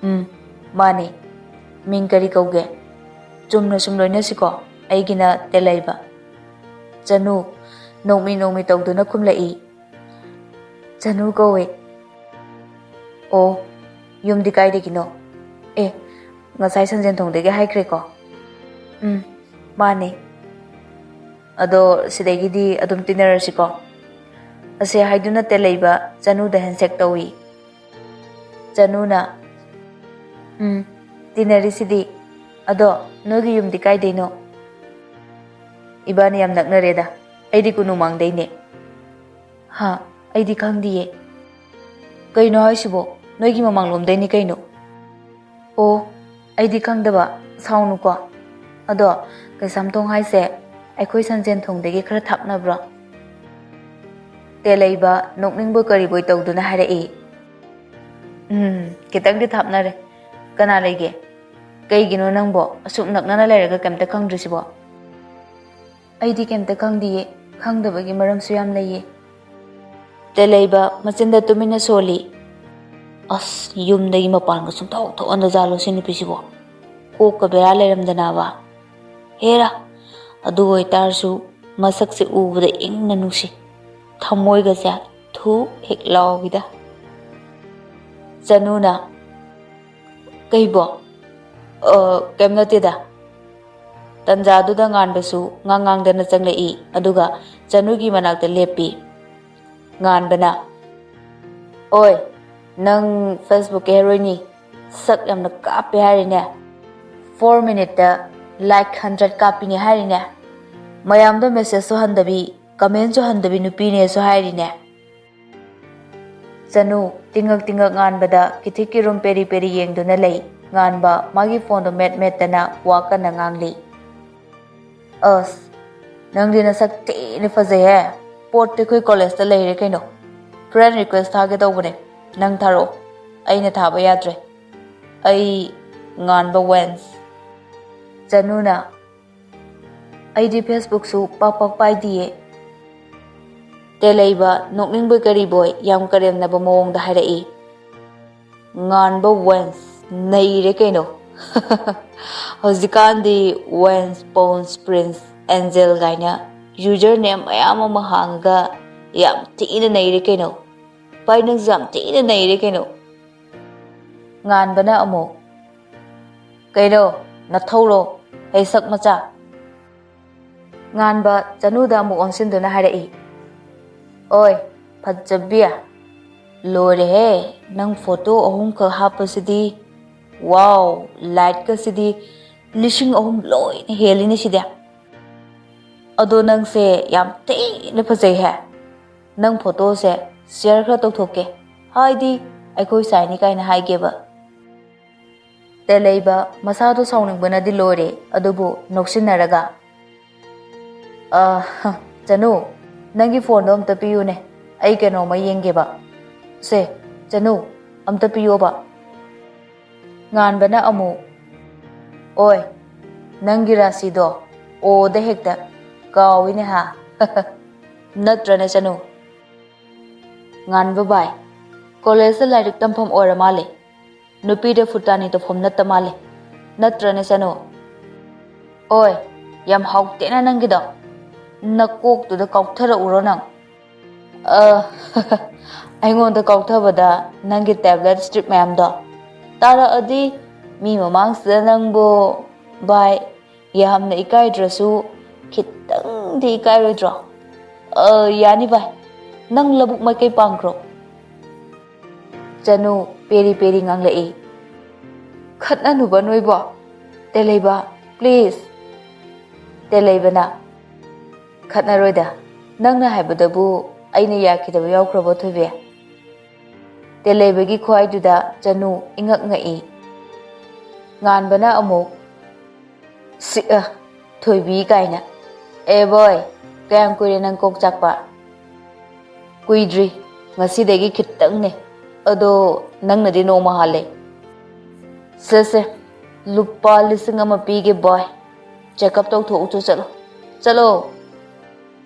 "ꯎꯝ, ꯃꯥꯅꯦ꯫ ꯃꯤꯡ ꯀꯔꯤ ꯀꯧꯒꯦ? ꯆꯨꯝꯅ ꯁꯨꯝ ꯂꯣꯏꯅꯁꯤꯀꯣ꯫ ꯑꯩꯒꯤꯅ ꯇꯦꯂꯩꯕ"꯫ ꯆꯅꯨ ꯅꯣꯛꯃꯤ ꯅꯣꯛꯃꯤ ꯇꯧꯗꯨꯅ ꯈꯨꯝꯂꯛꯏ꯫ "ꯆꯅꯨ ꯀꯧꯋꯦ"꯫ "ꯑꯣ, ꯌꯨꯝꯗꯤ ꯀꯥꯏꯗꯒꯤꯅꯣ? ꯑꯦ, ꯉꯁꯥꯏ ꯁꯟꯖꯦꯟ ꯊꯣꯡꯗꯒꯤ ꯍꯥꯏꯈ꯭ꯔꯦꯀꯣ"꯫ "ꯎꯝ, ꯃꯥꯅꯦ꯫ ꯑꯗꯣ ꯁꯤꯗꯒꯤꯗꯤ ꯑꯗꯨꯝ ꯇꯤꯟꯅꯔꯁꯤꯀꯣ"꯫ ꯑꯁꯤ ꯍꯥꯏꯗꯨꯅ ꯇꯦꯂꯩꯕ ꯆꯅꯨꯗ ꯍꯦꯟꯁꯦꯛ ꯇꯧꯏ꯫ ꯆꯅꯨꯅ, "ꯎꯝ, ꯇꯤꯟꯅꯔꯤꯁꯤꯗꯤ꯫ ꯑꯗꯣ ꯅꯣꯏꯒꯤ ꯌꯨꯝꯗꯤ ꯀꯥꯏꯗꯩꯅꯣ?" "ꯏꯕꯥꯅꯤ ꯌꯥꯝ ꯅꯛꯅꯔꯦꯗ꯫ ꯑꯩꯗꯤ ꯀꯣꯅꯨꯡꯃꯥꯡꯗꯩꯅꯦ"꯫ "ꯍꯥ? ꯑꯩꯗꯤ ꯈꯪꯗꯤꯌꯦ"꯫ "ꯀꯩꯅꯣ ꯍꯥꯏꯁꯤꯕꯣ? ꯅꯣꯏꯒꯤ ꯃꯃꯥꯡꯂꯣꯝꯗꯩꯅꯤ ꯀꯩꯅꯣ꯫ ꯑꯣ, ꯑꯩꯗꯤ ꯈꯪꯗꯕ, ꯁꯥꯎꯅꯨꯀꯣ꯫ ꯑꯗꯣ ꯀꯩꯁꯥꯝꯊꯣꯡ ꯍꯥꯏꯁꯦ ꯑꯩꯈꯣꯏ ꯁꯟꯖꯦꯟ ꯊꯣꯡꯗꯒꯤ ꯈꯔ ꯊꯥꯞꯅꯕ꯭ꯔꯣ? ꯇꯦꯂꯩꯕ ꯅꯣꯛꯅꯤꯡꯕꯣꯏ ꯀꯔꯤꯕꯣꯏ ꯇꯧꯗꯨꯅ ꯍꯥꯏꯔꯛꯏ꯫ ꯎꯝ, ꯈꯤꯇꯪꯗꯤ ꯊꯥꯞꯅꯔꯦ꯫ ꯀꯅꯥ ꯂꯩꯒꯦ? ꯀꯩꯒꯤꯅꯣ ꯅꯪꯕꯣ ꯑꯁꯨꯛ ꯅꯛꯅꯅ ꯂꯩꯔꯒ ꯀꯩꯝꯇ ꯈꯪꯗ꯭ꯔꯤꯁꯤꯕꯣ? ꯑꯩꯗꯤ ꯀꯩꯝꯇ ꯈꯪꯗꯤꯌꯦ, ꯈꯪꯗꯕꯒꯤ ꯃꯔꯝꯁꯨ ꯌꯥꯝ ꯂꯩꯌꯦ꯫ ꯇꯦꯂꯩꯕ ꯃꯆꯤꯟꯗ ꯇꯨꯃꯤꯟꯅ ꯁꯣꯜꯂꯤ꯫ ꯑꯁ, ꯌꯨꯝꯗꯒꯤ ꯃꯄꯥꯟꯒ ꯁꯨꯡꯊꯣꯛ ꯊꯣꯛꯍꯟꯗꯖꯥꯠꯂꯣ ꯁꯤ ꯅꯨꯄꯤꯁꯤꯕꯣ? ꯀꯣꯛꯀ ꯕꯦꯔꯥ ꯂꯩꯔꯝꯗꯅꯕ? ꯍꯦꯔꯥ, ꯑꯗꯨ ꯑꯣꯏꯇꯥꯔꯁꯨ ꯃꯁꯛꯁꯦ ꯎꯕꯗ ꯏꯪꯅ ꯅꯨꯡꯁꯤ, ꯊꯃꯣꯏꯒꯁꯦ ꯊꯨꯛ ꯍꯦꯛ ꯂꯥꯎꯈꯤꯗ꯫ ꯆꯅꯨꯅ, "ꯀꯩꯕꯣ?" "ꯑ, ꯀꯩꯝ ꯅꯠꯇꯦꯗ꯫" ꯇꯟꯖꯥꯗꯨꯗ ꯉꯥꯟꯕꯁꯨ ꯉꯥꯡ ꯉꯥꯡꯗꯅ ꯆꯪꯂꯛꯏ, ꯑꯗꯨꯒ ꯆꯅꯨꯒꯤ ꯃꯅꯥꯛꯇ ꯂꯦꯞꯄꯤ꯫ ꯉꯥꯟꯕꯅ, "ꯑꯣꯏ, ꯅꯪ Facebookꯀꯤ ꯍꯦꯔꯣꯏꯅꯤ, ꯁꯛ ꯌꯥꯝꯅ ꯀꯥꯞꯄꯦ ꯍꯥꯏꯔꯤꯅꯦ꯫ Four minuteꯇ like hundred ꯀꯥꯞꯄꯤꯅꯦ ꯍꯥꯏꯔꯤꯅꯦ꯫ ꯃꯌꯥꯝꯗ messageꯁꯨ ꯍꯟꯗꯕꯤ, commentꯁꯨ ꯍꯟꯗꯕꯤ ꯅꯨꯄꯤꯅꯦꯁꯨ ꯍꯥꯏꯔꯤꯅꯦ꯫" ꯆꯅꯨ ꯇꯤꯡꯉꯛ ꯇꯤꯡꯉꯛ ꯉꯥꯟꯕꯗ ꯀꯤꯊꯤꯛ ꯀꯤꯔꯨꯝ ꯄꯦꯔꯤ ꯄꯦꯔꯤ ꯌꯦꯡꯗꯨꯅ ꯂꯩ꯫ ꯉꯥꯟꯕ ꯃꯥꯒꯤ phoneꯗꯣ ꯃꯦꯠ ꯃꯦꯠꯇꯅ ꯋꯥ ꯀꯟꯅ ꯉꯥꯡꯂꯤ꯫ "ꯑꯁ, ꯅꯪꯗꯤ ꯅꯁꯛ ꯊꯤꯅ ꯐꯖꯩꯍꯦ꯫ ꯄꯣꯠꯇꯤ ꯑꯩꯈꯣꯏ collegeꯇ ꯂꯩꯔꯦ ꯀꯩꯅꯣ꯫ Friend request ꯊꯥꯒꯦ ꯇꯧꯕꯅꯦ, ꯅꯪ ꯊꯥꯔꯛꯑꯣ꯫ ꯑꯩꯅ ꯊꯥꯕ ꯌꯥꯗ꯭ꯔꯦ꯫ ꯑꯩ ꯉꯥꯟꯕ Vans꯫" ꯆꯅꯨꯅ, "ꯑꯩꯗꯤ Facebookꯁꯨ ꯄꯥꯛ ꯄꯥꯛ ꯄꯥꯏꯗꯤꯌꯦ꯫" ꯇꯦꯂꯩꯕ ꯅꯣꯛꯅꯤꯡꯕꯣꯏ ꯀꯔꯤꯕꯣꯏ ꯌꯥꯝ ꯀꯔꯦꯝꯅꯕ ꯃꯑꯣꯡꯗ ꯍꯥꯏꯔꯛꯏ꯫ "ꯉꯥꯟꯕ Vans ꯅꯩꯔꯦ ꯀꯩꯅꯣ꯫" "ꯍꯧꯖꯤꯛꯀꯥꯟꯗꯤ Vans, Pounds, Prince, Angel ꯀꯥꯏꯅ username ꯃꯌꯥꯝ ꯑꯃ ꯍꯥꯡꯉꯒ ꯌꯥꯝ ꯊꯤꯅ ꯅꯩꯔꯦ ꯀꯩꯅꯣ꯫ ꯚꯥꯏ, ꯅꯪꯁꯨ ꯌꯥꯝ ꯊꯤꯅ ꯅꯩꯔꯦ ꯀꯩꯅꯣ꯫" ꯉꯥꯟꯕꯅ ꯑꯃꯨꯛ, "ꯀꯩꯅꯣ, ꯅꯊꯧꯔꯣ, ꯍꯩ ꯁꯛ ꯃꯆꯥ?" ꯉꯥꯟꯕ ꯆꯅꯨꯗ ꯑꯃꯨꯛ ꯑꯣꯟꯁꯤꯟꯗꯨꯅ ꯍꯥꯏꯔꯛꯏ꯫ "ꯑꯣꯏ, ꯐꯖꯕꯤ, ꯂꯣꯏꯔꯦꯍꯦ, ꯅꯪ photo ꯑꯍꯨꯝꯈꯛ ꯍꯥꯞꯄꯁꯤꯗꯤ꯫ Wow, likeꯀꯁꯤꯗꯤ ꯂꯤꯁꯤꯡ ꯑꯍꯨꯝ ꯂꯣꯏꯅ ꯍꯦꯜꯂꯤꯅꯦ ꯁꯤꯗꯤ꯫ ꯑꯗꯣ ꯅꯪꯁꯦ ꯌꯥꯝ ꯊꯤꯅ ꯐꯖꯩꯍꯦ꯫ ꯅꯪ photoꯁꯦ share ꯈꯔ ꯇꯧꯊꯣꯛꯀꯦ, ꯍꯥꯏꯗꯤ ꯑꯩꯈꯣꯏ ꯁꯥꯏꯅꯤ ꯀꯥꯏꯅ ꯍꯥꯏꯒꯦꯕ꯫ ꯇꯦꯂꯩꯕ ꯃꯁꯥꯗꯣ ꯁꯥꯎꯅꯤꯡꯕꯅꯗꯤ ꯂꯣꯏꯔꯦ, ꯑꯗꯨꯕꯨ ꯅꯣꯛꯁꯤꯟꯅꯔꯒ, "ꯑ, ꯍ, ꯆꯅꯨ, ꯅꯪꯒꯤ ꯐꯣꯟꯗꯣ ꯑꯝꯇ ꯄꯤꯌꯨꯅꯦ, ꯑꯩ ꯀꯩꯅꯣꯝꯃ ꯌꯦꯡꯒꯦꯕ꯫ ꯁꯦ, ꯆꯅꯨ, ꯑꯝꯇ ꯄꯤꯌꯣꯕ꯫" ꯉꯥꯟꯕꯅ ꯑꯃꯨꯛ, "ꯑꯣꯏ, ꯅꯪꯒꯤ ꯔꯥꯁꯤꯗꯣ ꯑꯣꯗ ꯍꯦꯛꯇ ꯀꯥꯎꯏꯅꯦ ꯍꯥ?" "ꯅꯠꯇ꯭ꯔꯅꯦ ꯆꯅꯨ?" ꯉꯥꯟꯕ ꯕꯥꯏ, ꯀꯣꯂꯦꯖꯇ ꯂꯥꯏꯔꯤꯛ ꯇꯝꯐꯝ ꯑꯣꯏꯔ ꯃꯥꯜꯂꯦ꯫ ꯅꯨꯄꯤꯗ ꯐꯨꯇꯥꯅꯤ ꯇꯧꯐꯝ ꯅꯠꯇ ꯃꯥꯜꯂꯦ꯫ ꯅꯠꯇ꯭ꯔꯅꯦ ꯆꯅꯨ? ꯑꯣꯏ, ꯌꯥꯝ ꯍꯥꯎꯇꯦꯅ ꯅꯪꯒꯤꯗꯣ꯫ ꯅꯀꯣꯛꯇꯨꯗ ꯀꯥꯎꯊꯔꯛꯎꯔꯣ ꯅꯪ? ꯑ, ꯑꯩꯉꯣꯟꯗ ꯀꯥꯎꯊꯕꯗ ꯅꯪꯒꯤ ꯇꯦꯕ꯭ꯂꯦꯠ ꯁ꯭ꯇ꯭ꯔꯤꯞ ꯃꯌꯥꯝꯗꯣ ꯇꯥꯔꯛꯑꯗꯤ ꯃꯤ ꯃꯃꯥꯡꯁꯤꯗ ꯅꯪꯕꯨ, ꯚꯥꯏ, ꯌꯥꯝꯅ ꯏꯀꯥꯏꯗ꯭ꯔꯁꯨ ꯈꯤꯇꯪꯗꯤ ꯏꯀꯥꯏꯔꯣꯏꯗ꯭ꯔꯣ? ꯑ, ꯌꯥꯅꯤ ꯚꯥꯏ, ꯅꯪ ꯂꯧꯕꯨꯛ ꯃꯥꯏꯀꯩ ꯄꯥꯡꯈ꯭ꯔꯣ꯫ ꯆꯅꯨ ꯄꯦꯔꯤ ꯄꯦꯔꯤ ꯉꯥꯡꯂꯛꯏ꯫ "ꯈꯠꯅꯅꯨꯕ ꯅꯣꯏꯕꯣ꯫ ꯇꯦꯂꯩꯕ, please꯫" ꯇꯦꯂꯩꯕꯅ, "ꯈꯠꯅꯔꯣꯏꯗ, ꯅꯪꯅ ꯍꯥꯏꯕꯗꯕꯨ ꯑꯩꯅ ꯌꯥꯈꯤꯗꯕ ꯌꯥꯎꯈ꯭ꯔꯕꯣ ꯊꯣꯏꯕꯤ?" ꯇꯦꯂꯩꯕꯒꯤ ꯈꯨꯍꯥꯏꯗꯨꯗ ꯆꯅꯨ ꯏꯉꯛ ꯉꯛꯏ꯫ ꯉꯥꯟꯕꯅ ꯑꯃꯨꯛ, "ꯁꯤ, ꯑ, ꯊꯣꯏꯕꯤ ꯀꯥꯏꯅ꯫ ꯑꯦ ꯕꯣꯏ, ꯀꯌꯥꯝ ꯀꯨꯏꯔꯦ ꯅꯪ ꯀꯣꯛ ꯆꯥꯛꯄ?" "ꯀꯨꯏꯗ꯭ꯔꯤ, ꯉꯁꯤꯗꯒꯤ ꯈꯤꯇꯪꯅꯦ꯫ ꯑꯗꯣ ꯅꯪꯅꯗꯤ ꯅꯣꯡꯃ ꯍꯥꯜꯂꯦ꯫" "ꯁꯦ, ꯁꯦ, ꯂꯨꯄꯥ ꯂꯤꯁꯤꯡ ꯑꯃ ꯄꯤꯒꯦ ꯕꯣꯏ꯫ ꯆꯦꯛꯑꯞ ꯇꯧꯊꯣꯛꯎꯆꯣ, ꯆꯠꯂꯣ꯫ ꯆꯠꯂꯣ꯫"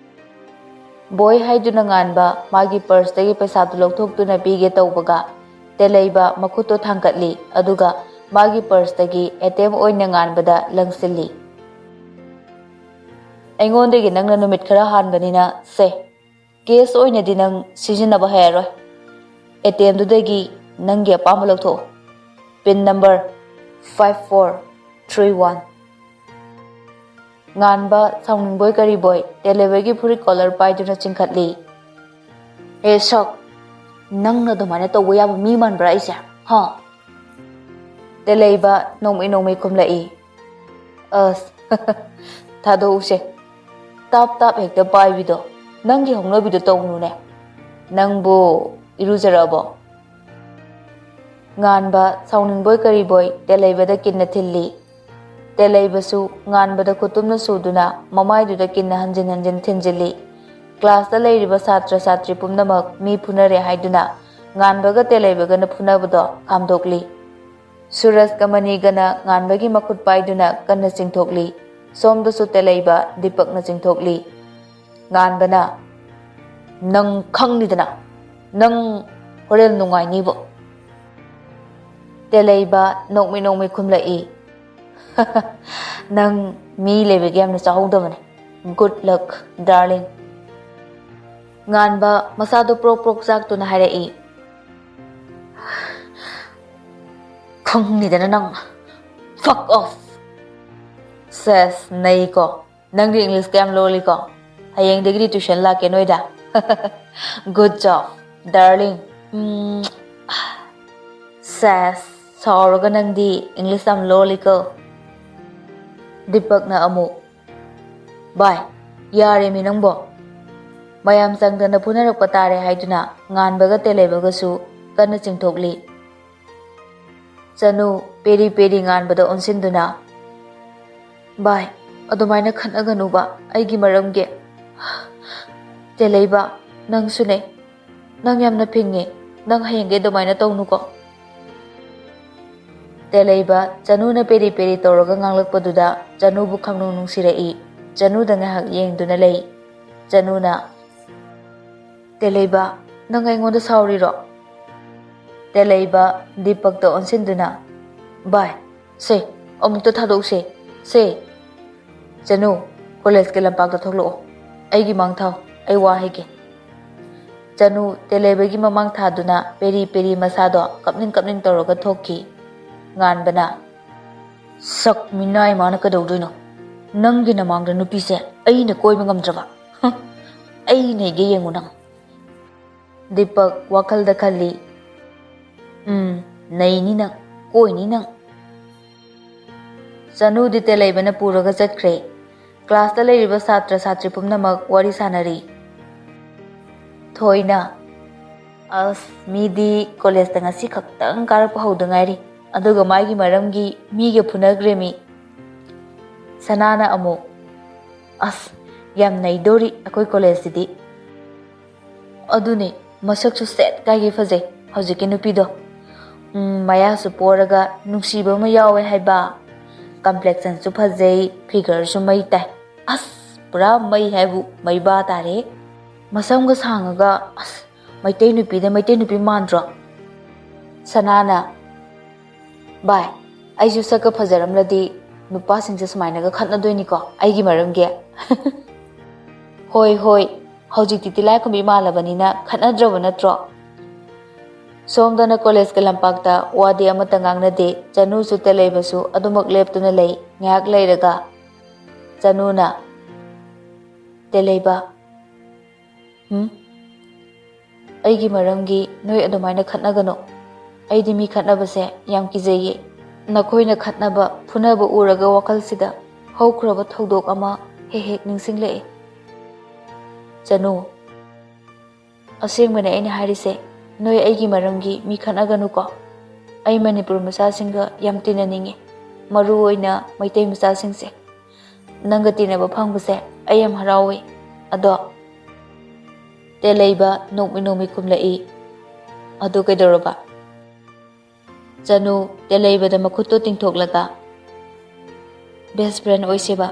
ꯕꯣꯏ ꯍꯥꯏꯗꯨꯅ ꯉꯥꯟꯕ ꯃꯥꯒꯤ ꯄꯔꯁꯇꯒꯤ ꯄꯩꯁꯥꯗꯨ ꯂꯧꯊꯣꯛꯇꯨꯅ ꯄꯤꯒꯦ ꯇꯧꯕꯒ, ꯇꯦꯂꯩꯕ ꯃꯈꯨꯠꯇꯣ ꯊꯥꯡꯒꯠꯂꯤ, ꯑꯗꯨꯒ ꯃꯥꯒꯤ ꯄꯔꯁꯇꯒꯤ ꯑꯦ ꯇꯤ ꯑꯦꯝ ꯑꯣꯏꯅ ꯉꯥꯟꯕꯗ ꯂꯪꯁꯤꯜꯂꯤ꯫ "ꯑꯩꯉꯣꯟꯗꯒꯤ ꯅꯪꯅ ꯅꯨꯃꯤꯠ ꯈꯔ ꯍꯥꯟꯕꯅꯤꯅ ꯁꯦ, ꯀꯦꯁ ꯑꯣꯏꯅꯗꯤ ꯅꯪ ꯁꯤꯖꯤꯟꯅꯕ ꯍꯩꯔꯔꯣꯏ꯫ ꯑꯦ ꯇꯤ ꯑꯦꯝꯗꯨꯗꯒꯤ ꯅꯪꯒꯤ ꯑꯄꯥꯝꯕ ꯂꯧꯊꯣꯛꯑꯣ꯫ Pin number five four three one꯫" ꯉꯥꯟꯕ ꯁꯥꯎꯅꯤꯡꯕꯣꯏ ꯀꯔꯤꯕꯣꯏ ꯇꯦꯂꯩꯕꯒꯤ ꯐꯨꯔꯤꯠ ꯀꯣꯂꯔ ꯄꯥꯏꯗꯨꯅ ꯆꯤꯡꯈꯠꯂꯤ꯫ "ꯑꯦ ꯁꯛ, ꯅꯪꯅ ꯑꯗꯨꯃꯥꯏꯅ ꯇꯧꯕ ꯌꯥꯕ ꯃꯤ ꯃꯥꯟꯕ꯭ꯔꯥ ꯑꯩꯁꯦ? ꯍꯥ?" ꯇꯦꯂꯩꯕ ꯅꯣꯡꯃꯩ ꯅꯣꯡꯃꯩ ꯈꯨꯝꯂꯛꯏ꯫ "ꯑꯁ, ꯊꯥꯗꯣꯛꯎꯁꯦ꯫ ꯇꯥꯞ ꯇꯥꯞ ꯍꯦꯛꯇ ꯄꯥꯏꯕꯤꯗꯣ, ꯅꯪꯒꯤ ꯍꯧꯅꯕꯤꯗꯣ ꯇꯧꯅꯨꯅꯦ꯫ ꯅꯪꯕꯨ ꯏꯔꯨꯖꯔꯛꯑꯕꯣ?" ꯉꯥꯟꯕ ꯁꯥꯎꯅꯤꯡꯕꯣꯏ ꯀꯔꯤꯕꯣꯏ ꯇꯦꯂꯩꯕꯗ ꯀꯤꯟꯅ ꯊꯤꯜꯂꯤ꯫ ꯇꯦꯂꯩꯕꯁꯨ ꯉꯥꯟꯕꯗ ꯈꯨꯠꯇꯨꯝꯅ ꯁꯨꯗꯨꯅ ꯃꯃꯥꯏꯗꯨꯗ ꯀꯤꯟꯅ ꯍꯟꯖꯤꯟ ꯍꯟꯖꯤꯟ ꯊꯤꯟꯖꯤꯜꯂꯤ꯫ ꯀ꯭ꯂꯥꯁꯇ ꯂꯩꯔꯤꯕ ꯁꯥꯇ꯭ꯔ ꯁꯥꯇ꯭ꯔꯤ ꯄꯨꯝꯅꯃꯛ ꯃꯤ ꯐꯨꯅꯔꯦ ꯍꯥꯏꯗꯨꯅ ꯉꯥꯟꯕꯒ ꯇꯦꯂꯩꯕꯒꯅ ꯐꯨꯅꯕꯗꯣ ꯈꯥꯝꯗꯣꯛꯂꯤ꯫ ꯁꯨꯔꯖꯀ ꯃꯅꯤꯒꯅ ꯉꯥꯟꯕꯒꯤ ꯃꯈꯨꯠ ꯄꯥꯏꯗꯨꯅ ꯀꯟꯅ ꯆꯤꯡꯊꯣꯛꯂꯤ꯫ ꯁꯣꯝꯗꯁꯨ ꯇꯦꯂꯩꯕ ꯗꯤꯄꯛꯅ ꯆꯤꯡꯊꯣꯛꯂꯤ꯫ ꯉꯥꯟꯕꯅ, "ꯅꯪ ꯈꯪꯅꯤꯗꯅ, ꯅꯪ ꯍꯣꯔꯦꯟ ꯅꯨꯡꯉꯥꯏꯅꯤꯕꯣ꯫" ꯇꯦꯂꯩꯕ ꯅꯣꯛꯃꯤ ꯅꯣꯛꯃꯤ ꯈꯨꯝꯂꯛꯏ, "ꯅꯪ ꯃꯤ ꯂꯩꯕꯒꯤ ꯌꯥꯝꯅ ꯆꯥꯍꯧꯗꯕꯅꯦ꯫ Good luck, darling." ꯉꯥꯟꯕ ꯃꯁꯥꯗꯣ ꯄ꯭ꯔꯣꯛ ꯄ꯭ꯔꯣꯛ ꯆꯥꯛꯇꯨꯅ ꯍꯥꯏꯔꯛꯏ, "ꯈꯪꯅꯤꯗꯅ ꯅꯪ꯫ Fuck off!" ꯁꯦꯁ, ꯅꯩꯀꯣ꯫ ꯅꯪꯗꯤ ꯏꯪꯂꯤꯁ ꯀꯌꯥꯝ ꯂꯣꯜꯂꯤꯀꯣ? ꯍꯌꯦꯡꯗꯒꯤꯗꯤ ꯇ꯭ꯌꯨꯁꯟ ꯂꯥꯛꯀꯦ ꯅꯣꯏꯗ꯫ Good job, darling. ꯎꯝ, ꯁꯦꯁ, ꯁꯥꯎꯔꯒ ꯅꯪꯗꯤ ꯏꯪꯂꯤꯁ ꯌꯥꯝ ꯂꯣꯜꯂꯤꯀꯣ꯫ ꯗꯤꯄꯛꯅ ꯑꯃꯨꯛ, "ꯚꯥꯏ, ꯌꯥꯔꯦꯃꯤ ꯅꯪꯕꯣ꯫ ꯃꯌꯥꯝ ꯆꯪꯗꯅ ꯐꯨꯅꯔꯛꯄ ꯇꯥꯔꯦ" ꯍꯥꯏꯗꯨꯅ ꯉꯥꯟꯕꯒ ꯇꯦꯂꯩꯕꯒꯁꯨ ꯀꯟꯅ ꯆꯤꯡꯊꯣꯛꯂꯤ꯫ ꯆꯅꯨ ꯄꯦꯔꯤ ꯄꯦꯔꯤ ꯉꯥꯟꯕꯗ ꯑꯣꯟꯁꯤꯟꯗꯨꯅ, "ꯚꯥꯏ, ꯑꯗꯨꯃꯥꯏꯅ ꯈꯠꯅꯒꯅꯨꯕ, ꯑꯩꯒꯤ ꯃꯔꯝꯒꯤ꯫ ꯇꯦꯂꯩꯕ, ꯅꯪꯁꯨꯅꯦ꯫ ꯅꯪ ꯌꯥꯝꯅ ꯐꯤꯡꯉꯦ꯫ ꯅꯪ ꯍꯌꯦꯡꯒꯩ ꯑꯗꯨꯃꯥꯏꯅ ꯇꯧꯅꯨꯀꯣ꯫" ꯇꯦꯂꯩꯕ ꯆꯅꯨꯅ ꯄꯦꯔꯤ ꯄꯦꯔꯤ ꯇꯧꯔꯒ ꯉꯥꯡꯂꯛꯄꯗꯨꯗ ꯆꯅꯨꯕꯨ ꯈꯪꯅꯨꯡ ꯅꯨꯡꯁꯤꯔꯛꯏ꯫ ꯆꯅꯨꯗ ꯉꯥꯏꯍꯥꯛ ꯌꯦꯡꯗꯨꯅ ꯂꯩ꯫ ꯆꯅꯨꯅ, "ꯇꯦꯂꯩꯕ, ꯅꯪ ꯑꯩꯉꯣꯟꯗ ꯁꯥꯎꯔꯤꯔꯣ?" ꯇꯦꯂꯩꯕ ꯗꯤꯄꯛꯇ ꯑꯣꯟꯁꯤꯟꯗꯨꯅ, "ꯚꯥꯏ, ꯁꯦ, ꯑꯃꯨꯛꯇ ꯊꯥꯗꯣꯛꯁꯦ, ꯁꯦ꯫ ꯆꯅꯨ, ꯀꯣꯂꯦꯖꯀꯤ ꯂꯝꯄꯥꯛꯇ ꯊꯣꯛꯂꯛꯑꯣ꯫ ꯑꯩꯒꯤ ꯃꯥꯡ ꯊꯥꯎ, ꯑꯩ ꯋꯥ ꯍꯥꯏꯒꯦ꯫" ꯆꯅꯨ ꯇꯦꯂꯩꯕꯒꯤ ꯃꯃꯥꯡ ꯊꯥꯗꯨꯅ ꯄꯦꯔꯤ ꯄꯦꯔꯤ ꯃꯁꯥꯗꯣ ꯀꯞꯅꯤꯡ ꯀꯞꯅꯤꯡ ꯇꯧꯔꯒ ꯊꯣꯛꯈꯤ꯫ ꯉꯥꯟꯕꯅ, "ꯁꯛ ꯃꯤꯅꯥꯏ ꯃꯥꯅ ꯀꯩꯗꯧꯗꯣꯏꯅꯣ? ꯅꯪꯒꯤ ꯅꯃꯥꯡꯗ ꯅꯨꯄꯤꯁꯦ ꯑꯩꯅ ꯀꯣꯏꯕ ꯉꯝꯗ꯭ꯔꯕ? ꯍꯨꯝ, ꯑꯩ ꯅꯩꯒꯦ ꯌꯦꯡꯉꯨ ꯅꯪ꯫" ꯗꯤꯄꯛ ꯋꯥꯈꯜꯗ ꯈꯜꯂꯤ, "ꯎꯝ, ꯅꯩꯅꯤ ꯅꯪ, ꯀꯣꯏꯅꯤ ꯅꯪ꯫" ꯆꯅꯨꯗꯤ ꯇꯦꯂꯩꯕꯅ ꯄꯨꯔꯒ ꯆꯠꯈ꯭ꯔꯦ꯫ ꯀ꯭ꯂꯥꯁꯇ ꯂꯩꯔꯤꯕ ꯁꯥꯇ꯭ꯔ ꯁꯥꯇ꯭ꯔꯤ ꯄꯨꯝꯅꯃꯛ ꯋꯥꯔꯤ ꯁꯥꯅꯔꯤ꯫ ꯊꯣꯏꯅ, ꯑꯁ, ꯃꯤꯗꯤ ꯀꯣꯂꯦꯖꯇ ꯉꯁꯤ ꯈꯛꯇꯪ ꯀꯥꯔꯛꯄ ꯍꯧꯗ ꯉꯥꯏꯔꯤ, ꯑꯗꯨꯒ ꯃꯥꯒꯤ ꯃꯔꯝꯒꯤ ꯃꯤꯒ ꯐꯨꯅꯈ꯭ꯔꯦ ꯃꯤ꯫ ꯁꯅꯥꯅ ꯑꯃꯨꯛ, "ꯑꯁ, ꯌꯥꯝ ꯅꯩꯗꯣꯔꯤ ꯑꯩꯈꯣꯏ ꯀꯣꯂꯦꯖꯁꯤꯗꯤ"꯫ ꯑꯗꯨꯅꯦ, ꯃꯁꯛꯁꯨ ꯁꯦꯠ ꯀꯥꯏꯒꯤ ꯐꯖꯩ ꯍꯧꯖꯤꯛꯀꯤ ꯅꯨꯄꯤꯗꯣ꯫ ꯎꯝ, ꯃꯌꯥꯁꯨ ꯄꯣꯔꯒ ꯅꯨꯡꯁꯤꯕ ꯑꯃ ꯌꯥꯎꯋꯦ ꯍꯥꯏꯕ꯫ ꯀꯝꯄ꯭ꯂꯦꯛꯁꯟꯁꯨ ꯐꯖꯩ, ꯐꯤꯒꯔꯁꯨ ꯃꯩ ꯇꯥꯏ꯫ ꯑꯁ, ꯄꯨꯔꯥ ꯃꯩ ꯍꯥꯏꯕꯨ ꯃꯩꯕꯥ ꯇꯥꯔꯦ꯫ ꯃꯁꯝꯒ ꯁꯥꯡꯉꯒ, ꯑꯁ, ꯃꯩꯇꯩ ꯅꯨꯄꯤꯗ ꯃꯩꯇꯩ ꯅꯨꯄꯤ ꯃꯥꯟꯗ꯭ꯔꯣ? ꯁꯅꯥꯅ, "ꯚꯥꯏ, ꯑꯩꯁꯨ ꯁꯛꯀ ꯐꯖꯔꯝꯂꯗꯤ ꯅꯨꯄꯥꯁꯤꯡꯁꯦ ꯁꯨꯃꯥꯏꯅꯒ ꯈꯠꯅꯗꯣꯏꯅꯤꯀꯣ ꯑꯩꯒꯤ ꯃꯔꯝꯒꯤ"꯫ "ꯍꯣꯏ, ꯍꯣꯏ, ꯍꯧꯖꯤꯛꯇꯤ ꯇꯤꯂꯥꯏꯈꯨꯝꯕꯤ ꯃꯥꯜꯂꯕꯅꯤꯅ ꯈꯠꯅꯗ꯭ꯔꯕ ꯅꯠꯇ꯭ꯔꯣ?" ꯁꯣꯝꯗꯅ ꯀꯣꯂꯦꯖꯀꯤ ꯂꯝꯄꯥꯛꯇ ꯋꯥꯗꯤ ꯑꯃꯠꯇ ꯉꯥꯡꯅꯗꯦ꯫ ꯆꯅꯨꯁꯨ ꯇꯦꯂꯩꯕꯁꯨ ꯑꯗꯨꯃꯛ ꯂꯦꯞꯇꯨꯅ ꯂꯩ꯫ ꯉꯥꯏꯍꯥꯛ ꯂꯩꯔꯒ ꯆꯅꯨꯅ, "ꯇꯦꯂꯩꯕ, ꯍꯨꯝ? ꯑꯩꯒꯤ ꯃꯔꯝꯒꯤ ꯅꯣꯏ ꯑꯗꯨꯃꯥꯏꯅ ꯈꯠꯅꯒꯅꯨ꯫ ꯑꯩꯗꯤ ꯃꯤ ꯈꯠꯅꯕꯁꯦ ꯌꯥꯝ ꯀꯤꯖꯩꯌꯦ꯫ ꯅꯈꯣꯏꯅ ꯈꯠꯅꯕ, ꯐꯨꯅꯕ ꯎꯔꯒ ꯋꯥꯈꯜꯁꯤꯗ ꯍꯧꯈ꯭ꯔꯕ ꯊꯧꯗꯣꯛ ꯑꯃ ꯍꯦꯛ ꯍꯦꯛ ꯅꯤꯡꯁꯤꯡꯂꯛꯏ"꯫ ꯆꯅꯨ, "ꯑꯁꯦꯡꯕꯅꯦ ꯑꯩꯅ ꯍꯥꯏꯔꯤꯁꯦ, ꯅꯣꯏ ꯑꯩꯒꯤ ꯃꯔꯝꯒꯤ ꯃꯤ ꯈꯠꯅꯒꯅꯨꯀꯣ꯫ ꯑꯩ ꯃꯅꯤꯄꯨꯔ ꯃꯆꯥꯁꯤꯡꯒ ꯌꯥꯝ ꯇꯤꯟꯅꯅꯤꯡꯉꯤ, ꯃꯔꯨ ꯑꯣꯏꯅ ꯃꯩꯇꯩ ꯃꯆꯥꯁꯤꯡꯁꯦ꯫ ꯅꯪꯒ ꯇꯤꯟꯅꯕ ꯐꯪꯕꯁꯦ ꯑꯩ ꯌꯥꯝ ꯍꯔꯥꯎꯋꯤ꯫ ꯑꯗꯣ"꯫ ꯇꯦꯂꯩꯕ ꯅꯣꯛꯃꯤ ꯅꯣꯛꯃꯤ ꯈꯨꯝꯂꯛꯏ꯫ "ꯑꯗꯨ ꯀꯩꯗꯧꯔꯕ?" ꯆꯅꯨ ꯇꯦꯂꯩꯕꯗ ꯃꯈꯨꯠꯇꯣ ꯇꯤꯡꯊꯣꯛꯂꯒ, "ꯕꯦꯁ ꯐ꯭ꯔꯦꯟ ꯑꯣꯏꯁꯦꯕ"꯫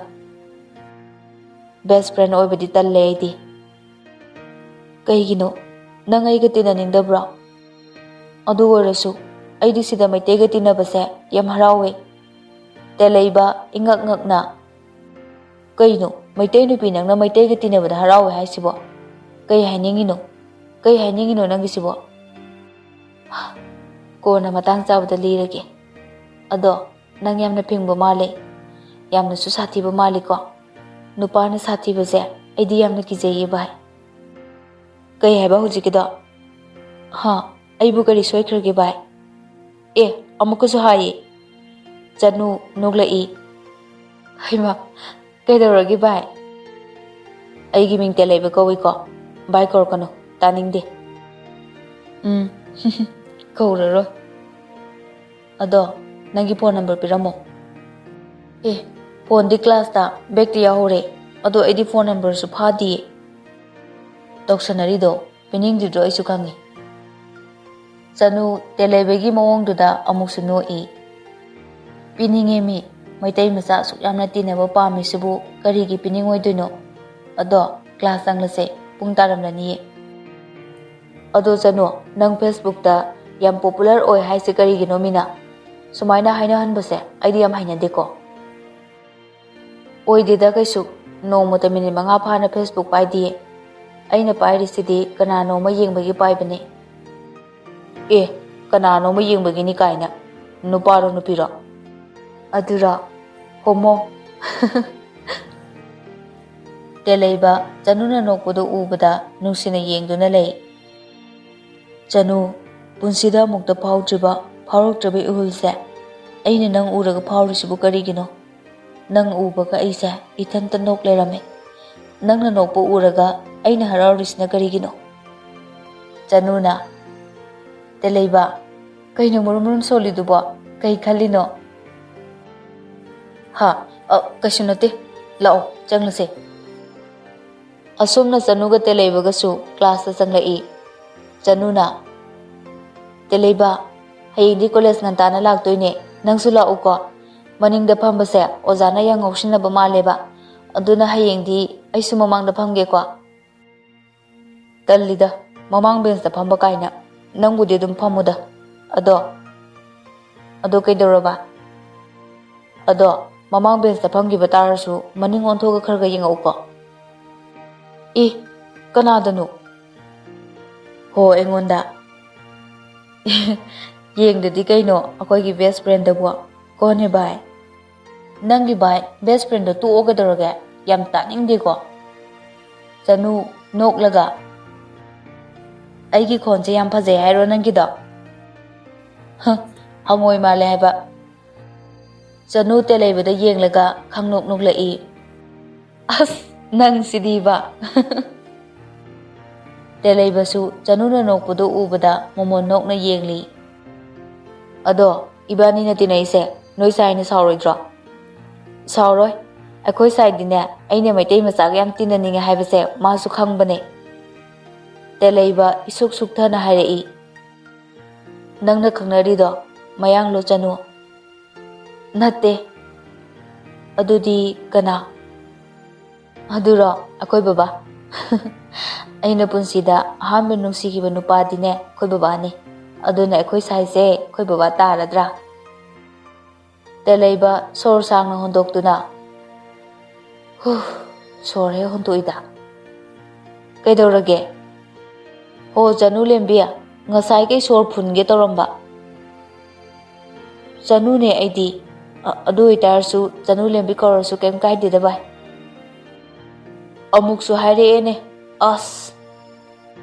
"ꯕꯦꯁ ꯐ꯭ꯔꯦꯟ ꯑꯣꯏꯕꯗꯤ ꯇꯜꯂꯦ ꯑꯩꯗꯤ"꯫ "ꯀꯩꯒꯤꯅꯣ? ꯅꯪ ꯑꯩꯒ ꯇꯤꯟꯅꯅꯤꯡꯗꯕ꯭ꯔꯣ?" "ꯑꯗꯨ ꯑꯣꯏꯔꯁꯨ ꯑꯩꯗꯤ ꯁꯤꯗ ꯃꯩꯇꯩꯒ ꯇꯤꯟꯅꯕꯁꯦ ꯌꯥꯝ ꯍꯔꯥꯎꯋꯦ"꯫ ꯇꯦꯂꯩꯕ ꯏꯉꯛ ꯉꯛꯅ, "ꯀꯩꯅꯣ, ꯃꯩꯇꯩ ꯅꯨꯄꯤ ꯅꯪꯅ ꯃꯩꯇꯩꯒ ꯇꯤꯟꯅꯕꯗ ꯍꯔꯥꯎꯋꯦ ꯍꯥꯏꯁꯤꯕꯣ? ꯀꯩ ꯍꯥꯏꯅꯤꯡꯉꯤꯅꯣ? ꯀꯩ ꯍꯥꯏꯅꯤꯡꯉꯤꯅꯣ ꯅꯪꯒꯤꯁꯤꯕꯣ?" "ꯀꯣꯟꯅ ꯃꯇꯥꯡ ꯆꯥꯕꯗ ꯂꯤꯔꯒꯦ꯫ ꯑꯗꯣ ꯅꯪ ꯌꯥꯝꯅ ꯐꯤꯡꯕ ꯃꯥꯜꯂꯦ꯫ ꯌꯥꯝꯅꯁꯨ ꯁꯥꯊꯤꯕ ꯃꯥꯜꯂꯤꯀꯣ꯫ ꯅꯨꯄꯥꯅ ꯁꯥꯊꯤꯕꯁꯦ ꯑꯩꯗꯤ ꯌꯥꯝꯅ ꯀꯤꯖꯩꯌꯦ ꯚꯥꯏ"꯫ "ꯀꯩ ꯍꯥꯏꯕ ꯍꯧꯖꯤꯛꯀꯤꯗꯣ? ꯍꯥ? ꯑꯩꯕꯨ ꯀꯔꯤ ꯁꯣꯏꯈ꯭ꯔꯒꯦ ꯚꯥꯏ?" "ꯑꯦ, ꯑꯃꯨꯛꯀꯁꯨ ꯍꯥꯏꯌꯦ"꯫ ꯆꯅꯨ ꯅꯣꯛꯂꯛꯏ꯫ "ꯍꯩꯃꯥ, ꯀꯩꯗꯧꯔꯒꯦ ꯚꯥꯏ?" "ꯑꯩꯒꯤ ꯃꯤꯡ ꯇꯦꯂꯩꯕ ꯀꯧꯏꯀꯣ꯫ ꯚꯥꯏ ꯀꯧꯔꯛꯀꯅꯨ, ꯇꯥꯅꯤꯡꯗꯦ"꯫ ꯎꯝ, ꯀꯧꯔꯔꯣꯏ꯫ ꯑꯗꯣ ꯅꯪꯒꯤ ꯐꯣꯟ ꯅꯝꯕꯔ ꯄꯤꯔꯝꯃꯣ꯫ ꯑꯦ, ꯐꯣꯟꯗꯤ ꯀ꯭ꯂꯥꯁꯇ ꯕꯦꯛꯇ ꯌꯥꯎꯍꯧꯔꯦ꯫ ꯑꯗꯣ ꯑꯩꯗꯤ ꯐꯣꯟ ꯅꯝꯕꯔꯁꯨ ꯐꯥꯗꯤꯌꯦ꯫ ꯇꯧꯁꯟꯅꯔꯤꯗꯣ ꯄꯤꯅꯤꯡꯗ꯭ꯔꯤꯗꯣ ꯑꯩꯁꯨ ꯈꯪꯉꯤ꯫ ꯆꯅꯨ ꯇꯦꯂꯩꯕꯒꯤ ꯃꯑꯣꯡꯗꯨꯗ ꯑꯃꯨꯛꯁꯨ ꯅꯣꯛꯏ꯫ ꯄꯤꯅꯤꯡꯉꯦ ꯃꯤ, ꯃꯩꯇꯩ ꯃꯆꯥ ꯑꯁꯨꯛ ꯌꯥꯝꯅ ꯇꯤꯟꯅꯕ ꯄꯥꯝꯃꯤꯁꯤꯕꯨ ꯀꯔꯤꯒꯤ ꯄꯤꯅꯤꯡꯉꯣꯏꯗꯣꯏꯅꯣ? ꯑꯗꯣ ꯀ꯭ꯂꯥꯁ ꯆꯪꯂꯁꯦ, ꯄꯨꯡ ꯇꯥꯔꯝꯂꯅꯤꯌꯦ꯫ ꯑꯗꯣ ꯆꯅꯨ, ꯅꯪ ꯐꯦꯁꯕꯨꯛꯇ ꯌꯥꯝ ꯄꯣꯄꯨꯂꯔ ꯑꯣꯏ ꯍꯥꯏꯁꯦ ꯀꯔꯤꯒꯤꯅꯣ ꯃꯤꯅ? ꯁꯨꯃꯥꯏꯅ ꯍꯥꯏꯅꯍꯟꯕꯁꯦ ꯑꯩꯗꯤ ꯌꯥꯝ ꯍꯩꯅꯗꯦꯀꯣ꯫ ꯑꯣꯏꯗꯦꯗ ꯀꯩꯁꯨ, ꯅꯣꯡꯃꯇ ꯃꯤꯅꯤꯠ ꯃꯉꯥ ꯐꯥꯅ ꯐꯦꯁꯕꯨꯛ ꯄꯥꯏꯗꯤꯌꯦ꯫ ꯑꯩꯅ ꯄꯥꯏꯔꯤꯁꯤꯗꯤ ꯀꯅꯥꯅꯣ ꯑꯃ ꯌꯦꯡꯕꯒꯤ ꯄꯥꯏꯕꯅꯦ꯫ ꯑꯦ, ꯀꯅꯥꯅꯣ ꯑꯃ ꯌꯦꯡꯕꯒꯤꯅꯤ ꯀꯥꯏꯅ? ꯅꯨꯄꯥꯔꯣ ꯅꯨꯄꯤꯔꯣ? ꯑꯗꯨꯔꯣ? ꯍꯣꯃꯣ꯫ ꯇꯦꯂꯩꯕ ꯆꯅꯨꯅ ꯅꯣꯛꯄꯗꯨ ꯎꯕꯗ ꯅꯨꯡꯁꯤꯅ ꯌꯦꯡꯗꯨꯅ ꯂꯩ꯫ ꯆꯅꯨ, ꯄꯨꯟꯁꯤꯗ ꯑꯃꯨꯛꯇ ꯐꯥꯎꯗ꯭ꯔꯤꯕ, ꯐꯥꯎꯔꯛꯇ꯭ꯔꯤꯕ ꯏꯍꯨꯜꯁꯦ ꯑꯩꯅ ꯅꯪ ꯎꯔꯒ ꯐꯥꯎꯔꯤꯁꯤꯕꯨ ꯀꯔꯤꯒꯤꯅꯣ? ꯅꯪ ꯎꯕꯒ ꯑꯩꯁꯦ ꯏꯊꯟꯇ ꯅꯣꯛ ꯂꯩꯔꯝꯃꯦ꯫ ꯅꯪꯅ ꯅꯣꯛꯄ ꯎꯔꯒ ꯑꯩꯅ ꯍꯔꯥꯎꯔꯤꯁꯤꯅ ꯀꯔꯤꯒꯤꯅꯣ? ꯆꯅꯨꯅ, ꯇꯦꯂꯩꯕ, ꯀꯩꯅꯣ ꯃꯨꯔꯨꯝ ꯃꯨꯔꯨꯝ ꯁꯣꯜꯂꯤꯗꯨꯕꯣ? ꯀꯩ ꯈꯜꯂꯤꯅꯣ? ꯍꯥ? ꯑ, ꯀꯩꯁꯨ ꯅꯠꯇꯦ꯫ ꯂꯥꯛꯑꯣ, ꯆꯪꯂꯁꯦ꯫ ꯑꯁꯨꯝꯅ ꯆꯅꯨꯒ ꯇꯦꯂꯩꯕꯒꯁꯨ ꯀ꯭ꯂꯥꯁꯇ ꯆꯪꯂꯛꯏ꯫ ꯆꯅꯨꯅ, "ꯇꯦꯂꯩꯕ, ꯍꯌꯦꯡꯗꯤ ꯀꯣꯂꯦꯖ ꯉꯟꯇꯥꯅ ꯂꯥꯛꯇꯣꯏꯅꯦ, ꯅꯪꯁꯨ ꯂꯥꯛꯎꯀꯣ꯫ ꯃꯅꯤꯡꯗ ꯐꯝꯕꯁꯦ ꯑꯣꯖꯥꯅ ꯌꯥꯝ ꯉꯥꯎꯁꯤꯟꯅꯕ ꯃꯥꯜꯂꯦꯕ, ꯑꯗꯨꯅ ꯍꯌꯦꯡꯗꯤ ꯑꯩꯁꯨ ꯃꯃꯥꯡꯗ ꯐꯝꯒꯦꯀꯣ"꯫ "ꯇꯜꯂꯤꯗ, ꯃꯃꯥꯡ ꯕꯦꯟꯁꯇ ꯐꯝꯕ ꯀꯥꯏꯅ꯫ ꯅꯪꯕꯨꯗꯤ ꯑꯗꯨꯝ ꯐꯝꯃꯨꯗ꯫ ꯑꯗꯣ, ꯑꯗꯣ ꯀꯩꯗꯧꯔꯕ?" "ꯑꯗꯣ, ꯃꯃꯥꯡ ꯕꯦꯟꯁꯇ ꯐꯝꯈꯤꯕ ꯇꯥꯔꯁꯨ ꯃꯅꯤꯡ ꯑꯣꯟꯊꯣꯛꯑꯒ ꯈꯔ ꯈꯔ ꯌꯦꯡꯉꯛꯎꯀꯣ"꯫ "ꯏ, ꯀꯅꯥꯗꯅꯣ?" "ꯍꯣ, ꯑꯩꯉꯣꯟꯗ"꯫ "ꯌꯦꯡꯗꯗꯤ ꯀꯩꯅꯣ, ꯑꯩꯈꯣꯏꯒꯤ ꯕꯦꯁ ꯐ꯭ꯔꯦꯟꯗꯕꯨ꯫ ꯀꯣꯟꯅꯦ ꯚꯥꯏ"꯫ "ꯅꯪꯒꯤ ꯚꯥꯏ, ꯕꯦꯁ ꯐ꯭ꯔꯦꯟꯗꯣ ꯇꯣꯛꯑꯣ ꯀꯩꯗꯧꯔꯒꯦ? ꯌꯥꯝ ꯇꯥꯅꯤꯡꯗꯦꯀꯣ"꯫ ꯆꯅꯨ, ꯅꯣꯛꯂꯒ, "ꯑꯩꯒꯤ ꯈꯣꯟꯁꯦ ꯌꯥꯝ ꯐꯖꯩ ꯍꯥꯏꯔꯣ ꯅꯪꯒꯤꯗꯣ? ꯍ, ꯍꯪꯉꯣꯏ ꯃꯥꯜꯂꯦ ꯍꯥꯏꯕ"꯫ ꯆꯅꯨ ꯇꯦꯂꯩꯕꯗ ꯌꯦꯡꯂꯒ ꯈꯪꯅꯣꯛ ꯅꯣꯛꯂꯛꯏ꯫ "ꯑꯁ, ꯅꯪꯁꯤꯗꯤꯕ"꯫ ꯇꯦꯂꯩꯕꯁꯨ ꯆꯅꯨꯅ ꯅꯣꯛꯄꯗꯨ ꯎꯕꯗ ꯃꯃꯣꯟ ꯅꯣꯛꯅ ꯌꯦꯡꯂꯤ꯫ "ꯑꯗꯣ, ꯏꯕꯥꯅꯤꯅ ꯇꯤꯟꯅꯩꯁꯦ ꯅꯣꯏ ꯁꯥꯏꯅ ꯁꯥꯎꯔꯣꯏꯗ꯭ꯔꯣ?" "ꯁꯥꯎꯔꯣꯏ꯫ ꯑꯩꯈꯣꯏ ꯁꯥꯏꯗꯤꯅꯦ, ꯑꯩꯅ ꯃꯩꯇꯩ ꯃꯆꯥꯒ ꯌꯥꯝ ꯇꯤꯟꯅꯅꯤꯡꯉꯦ ꯍꯥꯏꯕꯁꯦ ꯃꯥꯁꯨ ꯈꯪꯕꯅꯦ꯫" ꯇꯦꯂꯩꯕ ꯏꯁꯨꯛ ꯁꯨꯛꯊꯅ ꯍꯥꯏꯔꯛꯏ꯫ "ꯅꯪꯅ ꯈꯪꯅꯔꯤꯗꯣ ꯃꯌꯥꯡꯂꯣ ꯆꯅꯨ?" "ꯅꯠꯇꯦ꯫" "ꯑꯗꯨꯗꯤ ꯀꯅꯥ?" "ꯑꯗꯨꯔꯣ, ꯑꯩꯈꯣꯏ ꯕꯕꯥ꯫" "ꯑꯩꯅ ꯄꯨꯟꯁꯤꯗ ꯑꯍꯥꯟꯕ ꯅꯨꯡꯁꯤꯈꯤꯕ ꯅꯨꯄꯥꯗꯤꯅꯦ ꯑꯩꯈꯣꯏ ꯕꯕꯥꯅꯤ꯫ ꯑꯗꯨꯅ ꯑꯩꯈꯣꯏ ꯁꯥꯏꯁꯦ ꯑꯩꯈꯣꯏ ꯕꯕꯥ ꯇꯥꯔꯗ꯭ꯔꯥ?" ꯇꯦꯂꯩꯕ ꯁꯣꯔ ꯁꯥꯡꯅ ꯍꯣꯟꯗꯣꯛꯇꯨꯅ, "ꯍꯨ, ꯁꯣꯔ ꯍꯦꯛ ꯍꯣꯟꯗꯣꯛꯏꯗ꯫ ꯀꯩꯗꯧꯔꯒꯦ?" "ꯍꯣ, ꯆꯅꯨ ꯂꯦꯝꯕꯤ, ꯉꯁꯥꯏꯈꯩ ꯁꯣꯔ ꯐꯨꯟꯒꯦ ꯇꯧꯔꯝꯕ꯫" "ꯆꯅꯨꯅꯦ ꯑꯩꯗꯤ꯫ ꯑ-, ꯑꯗꯨ ꯑꯣꯏꯇꯥꯔꯁꯨ ꯆꯅꯨ ꯂꯦꯝꯕꯤ ꯀꯧꯔꯁꯨ ꯀꯩꯝ ꯀꯥꯏꯗꯦꯗ ꯚꯥꯏ꯫" ꯑꯃꯨꯛꯁꯨ ꯍꯥꯏꯔꯛꯑꯦꯅꯦ꯫ ꯑꯁ!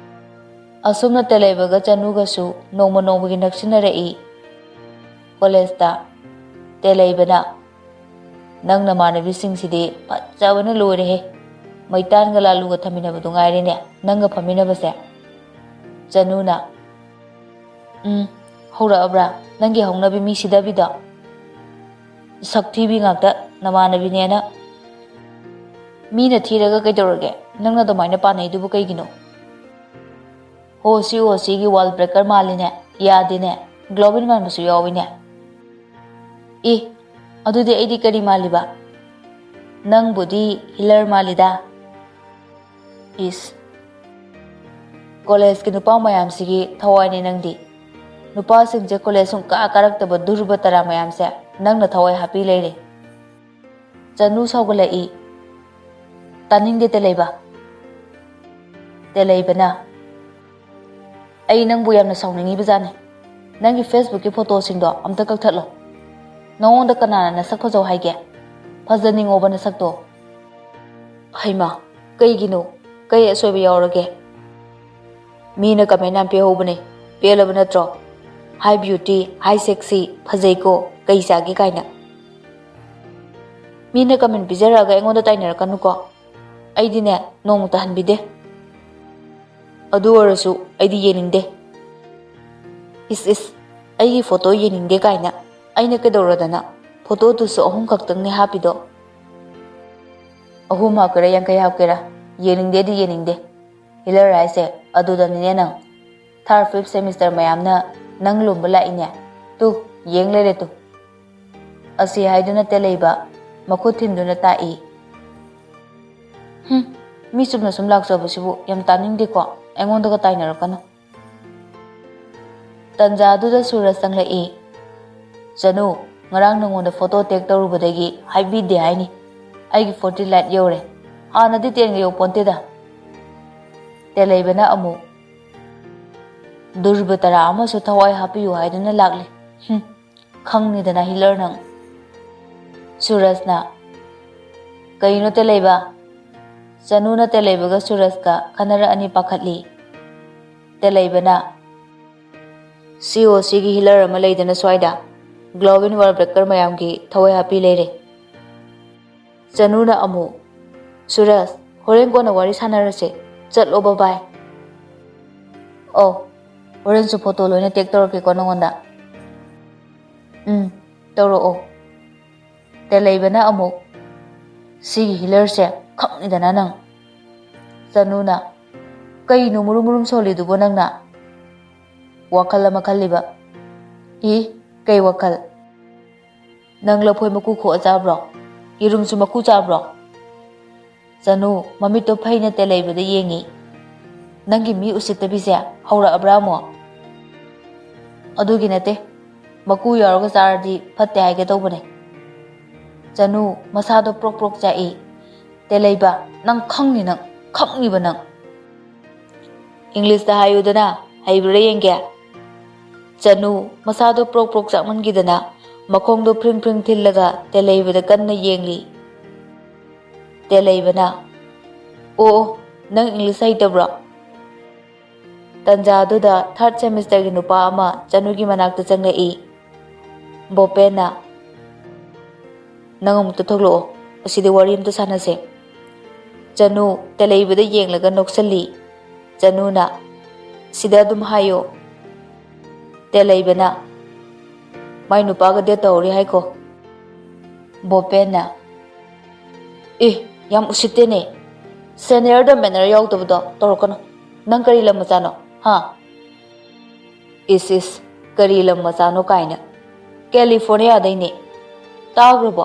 ꯑꯁꯨꯝꯅ ꯇꯦꯂꯩꯕꯒ ꯆꯅꯨꯒꯁꯨ ꯅꯣꯡꯃ ꯅꯣꯡꯃꯒꯤ ꯅꯛꯁꯤꯟꯅꯔꯛꯏ꯫ ꯀꯣꯂꯦꯖꯇ ꯇꯦꯂꯩꯕꯅ, "ꯅꯪ ꯅꯃꯥꯟꯅꯕꯤꯁꯤꯡꯁꯤꯗꯤ ꯐꯖꯕꯅ ꯂꯣꯏꯔꯦꯍꯦ꯫ ꯃꯩꯇꯥꯟꯒ ꯂꯥꯂꯨꯒ ꯊꯝꯃꯤꯟꯅꯕꯗꯨ ꯉꯥꯏꯔꯦꯅꯦ ꯅꯪꯒ ꯐꯝꯃꯤꯟꯅꯕꯁꯦ꯫" ꯆꯅꯨꯅ, "ꯎꯝ, ꯍꯧꯔꯛꯑꯕ꯭ꯔꯥ ꯅꯪꯒꯤ ꯍꯧꯅꯕꯤ ꯃꯤ ꯁꯤꯗꯕꯤꯗꯣ? ꯁꯛ ꯊꯤꯕꯤ ꯉꯥꯛꯇ ꯅꯃꯥꯟꯅꯕꯤꯅꯦꯅ꯫" "ꯃꯤꯅ ꯊꯤꯔꯒ ꯀꯩꯗꯧꯔꯒꯦ? ꯅꯪꯅ ꯑꯗꯨꯃꯥꯏꯅ ꯄꯥꯅꯩꯗꯨꯕꯨ ꯀꯩꯒꯤꯅꯣ?" "ꯍꯣ, ꯁꯤ ꯍꯣ, ꯁꯤꯒꯤ wall breaker ꯃꯥꯜꯂꯤꯅꯦ꯫ ꯌꯥꯗꯦꯅꯦ꯫ Globin ꯃꯥꯟꯕꯁꯨ ꯌꯥꯎꯋꯤꯅꯦ꯫" "ꯏ, ꯑꯗꯨꯗꯤ ꯑꯩꯗꯤ ꯀꯔꯤ ꯃꯥꯜꯂꯤꯕ?" "ꯅꯪꯕꯨꯗꯤ healer ꯃꯥꯜꯂꯤꯗ꯫" ꯏꯁ꯫ ꯀꯣꯂꯦꯖꯀꯤ ꯅꯨꯄꯥ ꯃꯌꯥꯝꯁꯤꯒꯤ ꯊꯋꯥꯏꯅꯦ ꯅꯪꯗꯤ꯫ ꯅꯨꯄꯥꯁꯤꯡꯁꯦ ꯀꯣꯂꯦꯖ ꯁꯨꯡꯀꯥ ꯀꯥꯔꯛꯇꯕ ꯗꯨꯔꯕ ꯇꯔꯥ ꯃꯌꯥꯝꯁꯦ ꯅꯪꯅ ꯊꯋꯥꯏ ꯍꯥꯞꯄꯤ ꯂꯩꯔꯦ꯫ ꯆꯅꯨ ꯁꯥꯎꯒꯠꯂꯛꯏ꯫ "ꯇꯥꯅꯤꯡꯗꯦ ꯇꯦꯂꯩꯕ꯫" ꯇꯦꯂꯩꯕꯅ, "ꯑꯩ ꯅꯪꯕꯨ ꯌꯥꯝꯅ ꯁꯥꯎꯅꯤꯡꯉꯤꯕ ꯖꯥꯠꯅꯤ꯫ ꯅꯪꯒꯤ Facebookꯀꯤ photoꯁꯤꯡꯗꯣ ꯑꯝꯇ ꯀꯛꯊꯠꯂꯣ꯫ ꯅꯉꯣꯟꯗ ꯀꯅꯥꯅ ꯅꯁꯛ ꯐꯖꯧ ꯍꯥꯏꯒꯦ? ꯐꯖꯅꯤꯡꯉꯣꯕ ꯅꯁꯛꯇꯣ꯫" "ꯍꯩꯃꯥ, ꯀꯩꯒꯤꯅꯣ? ꯀꯩ ꯑꯁꯣꯏꯕ ꯌꯥꯎꯔꯒꯦ?" "ꯃꯤꯅ comment ꯌꯥꯝ ꯄꯤꯍꯧꯕꯅꯦ, ꯄꯦꯜꯂꯕ ꯅꯠꯇ꯭ꯔꯣ? Hi beauty, hi sexy, ꯐꯖꯩꯀꯣ, ꯀꯩ ꯆꯥꯒꯦ ꯀꯥꯏꯅ꯫" "ꯃꯤꯅ comment ꯄꯤꯖꯔꯛꯑꯒ ꯑꯩꯉꯣꯟꯗ ꯇꯥꯏꯅꯔꯛꯀꯅꯨꯀꯣ꯫ ꯑꯩꯗꯤꯅꯦ, ꯅꯣꯡꯃꯇ ꯍꯟꯕꯤꯗꯦ꯫" ꯑꯗꯨ ꯑꯣꯏꯔꯁꯨ ꯑꯩꯗꯤ ꯌꯦꯡꯅꯤꯡꯗꯦ꯫ "ꯏꯁ ꯏꯁ, ꯑꯩꯒꯤ ꯐꯣꯇꯣ ꯌꯦꯡꯅꯤꯡꯗꯦ ꯀꯥꯏꯅ꯫ ꯑꯩꯅ ꯀꯩꯗꯧꯔꯗꯅ? ꯐꯣꯇꯣꯗꯨꯁꯨ ꯑꯍꯨꯝ ꯈꯛꯇꯪꯅꯦ ꯍꯥꯞꯄꯤꯗꯣ꯫" "ꯑꯍꯨꯝ ꯍꯥꯞꯀꯦꯔꯥ, ꯌꯥꯡꯈꯩ ꯍꯥꯞꯀꯦꯔꯥ, ꯌꯦꯡꯅꯤꯡꯗꯦꯗꯤ ꯌꯦꯡꯅꯤꯡꯗꯦ꯫ ꯍꯤꯂꯔ ꯍꯥꯏꯁꯦ ꯑꯗꯨꯗꯅꯤꯅꯦ ꯅꯪ꯫ Third, fifth semester ꯃꯌꯥꯝꯅ ꯅꯪ ꯂꯣꯝꯕ ꯂꯥꯛꯏꯅꯦ꯫ ꯇꯨ, ꯌꯦꯡ ꯂꯩꯔꯦ ꯇꯨ꯫" ꯑꯁꯤ ꯍꯥꯏꯗꯨꯅ ꯇꯦꯂꯩꯕ ꯃꯈꯨꯠ ꯊꯤꯟꯗꯨꯅ ꯇꯥꯛꯏ꯫ "ꯍꯨꯝ, ꯃꯤ ꯆꯨꯝꯅ ꯁꯨꯝ ꯂꯥꯛꯆꯕꯁꯤꯕꯨ ꯌꯥꯝ ꯇꯥꯅꯤꯡꯗꯦꯀꯣ꯫ ꯑꯩꯉꯣꯟꯗꯒ ꯇꯥꯏꯅꯔꯛꯀꯅꯨ꯫" ꯇꯟꯖꯥꯗꯨꯗ ꯁꯨꯔꯖ ꯆꯪꯂꯛꯏ꯫ "ꯆꯅꯨ, ꯉꯔꯥꯡ ꯅꯉꯣꯟꯗ ꯐꯣꯇꯣ ꯇꯦꯛ ꯇꯧꯔꯨꯕꯗꯒꯤ ꯍꯥꯏꯕꯤꯗꯦ ꯍꯥꯏꯅꯤ꯫ ꯑꯩꯒꯤ ꯐꯣꯔꯇꯤ ꯂꯥꯏꯠ ꯌꯧꯔꯦ꯫ ꯍꯥꯟꯅꯗꯤ ꯇꯦꯟꯒ ꯌꯧꯄꯣꯟꯇꯦꯗ꯫" ꯇꯦꯂꯩꯕꯅ ꯑꯃꯨꯛ, "ꯗꯨꯔꯕ ꯇꯔꯥ ꯑꯃꯁꯨ ꯊꯋꯥꯏ ꯍꯥꯞꯄꯤꯌꯨ ꯍꯥꯏꯗꯨꯅ ꯂꯥꯛꯂꯦ꯫ ꯍꯨꯝ, ꯈꯪꯅꯤꯗꯅ ꯍꯤꯂꯔ ꯅꯪ꯫" ꯁꯨꯔꯖꯅ, "ꯀꯩꯅꯣ ꯇꯦꯂꯩꯕ?" ꯆꯅꯨꯅ ꯇꯦꯂꯩꯕꯒ ꯁꯨꯔꯖꯀ ꯈꯟꯅꯔꯛꯑꯅꯤ ꯄꯥꯈꯠꯂꯤ꯫ ꯇꯦꯂꯩꯕꯅ, "ꯁꯤ ꯑꯣ ꯁꯤꯒꯤ ꯍꯤꯂꯔ ꯑꯃ ꯂꯩꯗꯅ ꯁ꯭ꯋꯥꯏꯗ, ꯒ꯭ꯂꯣꯕꯤꯟ ꯋꯥꯔꯜ ꯕ꯭ꯔꯦꯀꯔ ꯃꯌꯥꯝꯒꯤ ꯊꯋꯥꯏ ꯍꯥꯞꯄꯤ ꯂꯩꯔꯦ꯫" ꯆꯅꯨꯅ ꯑꯃꯨꯛ, "ꯁꯨꯔꯖ, ꯍꯣꯔꯦꯟ ꯀꯣꯟꯅ ꯋꯥꯔꯤ ꯁꯥꯟꯅꯔꯁꯦ, ꯆꯠꯂꯣ, ꯕꯕꯥꯏ꯫" "ꯑꯣ, ꯍꯣꯔꯦꯟꯁꯨ ꯐꯣꯇꯣ ꯂꯣꯏꯅ ꯇꯦꯛ ꯇꯧꯔꯛꯀꯦꯀꯣ ꯅꯉꯣꯟꯗ꯫" "ꯎꯝ, ꯇꯧꯔꯛꯑꯣ꯫" ꯇꯦꯂꯩꯕꯅ ꯑꯃꯨꯛ, "ꯁꯤꯒꯤ ꯍꯤꯂꯔꯁꯦ ꯈꯪꯅꯤꯗꯅ ꯅꯪ꯫" ꯆꯅꯨꯅ, "ꯀꯩꯅꯣ ꯃꯨꯔꯨꯝ ꯃꯨꯔꯨꯝ ꯁꯣꯜꯂꯤꯗꯨꯕꯣ ꯅꯪꯅ?" ꯋꯥꯈꯜ ꯑꯃ ꯈꯜꯂꯤꯕ꯫ "ꯏ, ꯀꯩ ꯋꯥꯈꯜ? ꯅꯪ ꯂꯐꯣꯏ ꯃꯀꯨ ꯈꯣꯛꯑ ꯆꯥꯕ꯭ꯔꯣ? ꯌꯦꯔꯨꯝꯁꯨ ꯃꯀꯨ ꯆꯥꯕ꯭ꯔꯣ?" ꯆꯅꯨ ꯃꯃꯤꯠꯇꯣ ꯐꯩꯅ ꯇꯦꯂꯩꯕꯗ ꯌꯦꯡꯉꯤ꯫ "ꯅꯪꯒꯤ ꯃꯤ ꯎꯁꯤꯠꯇꯕꯤꯁꯦ ꯍꯧꯔꯛꯑꯕ꯭ꯔꯥ ꯑꯃꯨꯛ?" "ꯑꯗꯨꯒꯤ ꯅꯠꯇꯦ, ꯃꯀꯨ ꯌꯥꯎꯔꯒ ꯆꯥꯔꯗꯤ ꯐꯠꯇꯦ ꯍꯥꯏꯒꯦ ꯇꯧꯕꯅꯦ꯫" ꯆꯅꯨ ꯃꯁꯥꯗꯣ ꯄ꯭ꯔꯣꯛ ꯄ꯭ꯔꯣꯛ ꯆꯥꯛꯏ꯫ "ꯇꯦꯂꯩꯕ, ꯅꯪ ꯈꯪꯅꯤ, ꯅꯪ ꯈꯪꯅꯤꯕ ꯅꯪ꯫" "ꯏꯪꯂꯤꯁꯇ ꯍꯥꯏꯌꯨꯗꯅ, ꯍꯩꯕ꯭ꯔꯥ ꯌꯦꯡꯒꯦ?" ꯆꯅꯨ ꯃꯁꯥꯗꯣ ꯄ꯭ꯔꯣꯛ ꯄ꯭ꯔꯣꯛ ꯆꯥꯛꯃꯟꯈꯤꯗꯅ ꯃꯈꯣꯡꯗꯣ ꯐ꯭ꯔꯤꯡ ꯐ꯭ꯔꯤꯡ ꯊꯤꯜꯂꯒ ꯇꯦꯂꯩꯕꯗ ꯀꯟꯅ ꯌꯦꯡꯂꯤ꯫ ꯇꯦꯂꯩꯕꯅ, "ꯑꯣ, ꯑꯣ, ꯅꯪ ꯏꯪꯂꯤꯁ ꯍꯩꯇꯕ꯭ꯔꯣ?" ꯇꯟꯖꯥꯗꯨꯗ ꯊꯥꯔꯠ ꯁꯦꯃꯤꯁꯇꯔꯒꯤ ꯅꯨꯄꯥ ꯑꯃ ꯆꯅꯨꯒꯤ ꯃꯅꯥꯛꯇ ꯆꯪꯂꯛꯏ꯫ ꯕꯣꯄꯦꯟꯅ, "ꯅꯪ ꯑꯃꯨꯛꯇ ꯊꯣꯛꯂꯛꯑꯣ, ꯑꯁꯤꯗ ꯋꯥꯔꯤ ꯑꯃꯇ ꯁꯥꯟꯅꯁꯦ꯫" ꯆꯅꯨ ꯇꯦꯂꯩꯕꯗ ꯌꯦꯡꯂꯒ ꯅꯣꯛꯁꯜꯂꯤ꯫ ꯆꯅꯨꯅ, "ꯁꯤꯗ ꯑꯗꯨꯝ ꯍꯥꯏꯌꯣ"꯫ ꯇꯦꯂꯩꯕꯅ, "ꯃꯥꯏ ꯅꯨꯄꯥꯒ date ꯇꯧꯍꯧꯔꯤ ꯍꯥꯏꯀꯣ"꯫ ꯕꯣꯄꯦꯟꯅ, "ꯑꯦ, ꯌꯥꯝ ꯎꯁꯤꯠꯇꯦꯅꯦ꯫ Senior ꯗ manner ꯌꯥꯎꯗꯕꯗꯣ ꯇꯧꯔꯛꯀꯅꯨ꯫ ꯅꯪ ꯀꯔꯤ ꯂꯝ ꯃꯆꯥꯅꯣ, ꯍꯥ?" "ꯏꯁ ꯏꯁ, ꯀꯔꯤ ꯂꯝ ꯃꯆꯥꯅꯣ ꯀꯥꯏꯅ꯫ California ꯗꯩꯅꯦ꯫ ꯇꯥꯈ꯭ꯔꯕꯣ?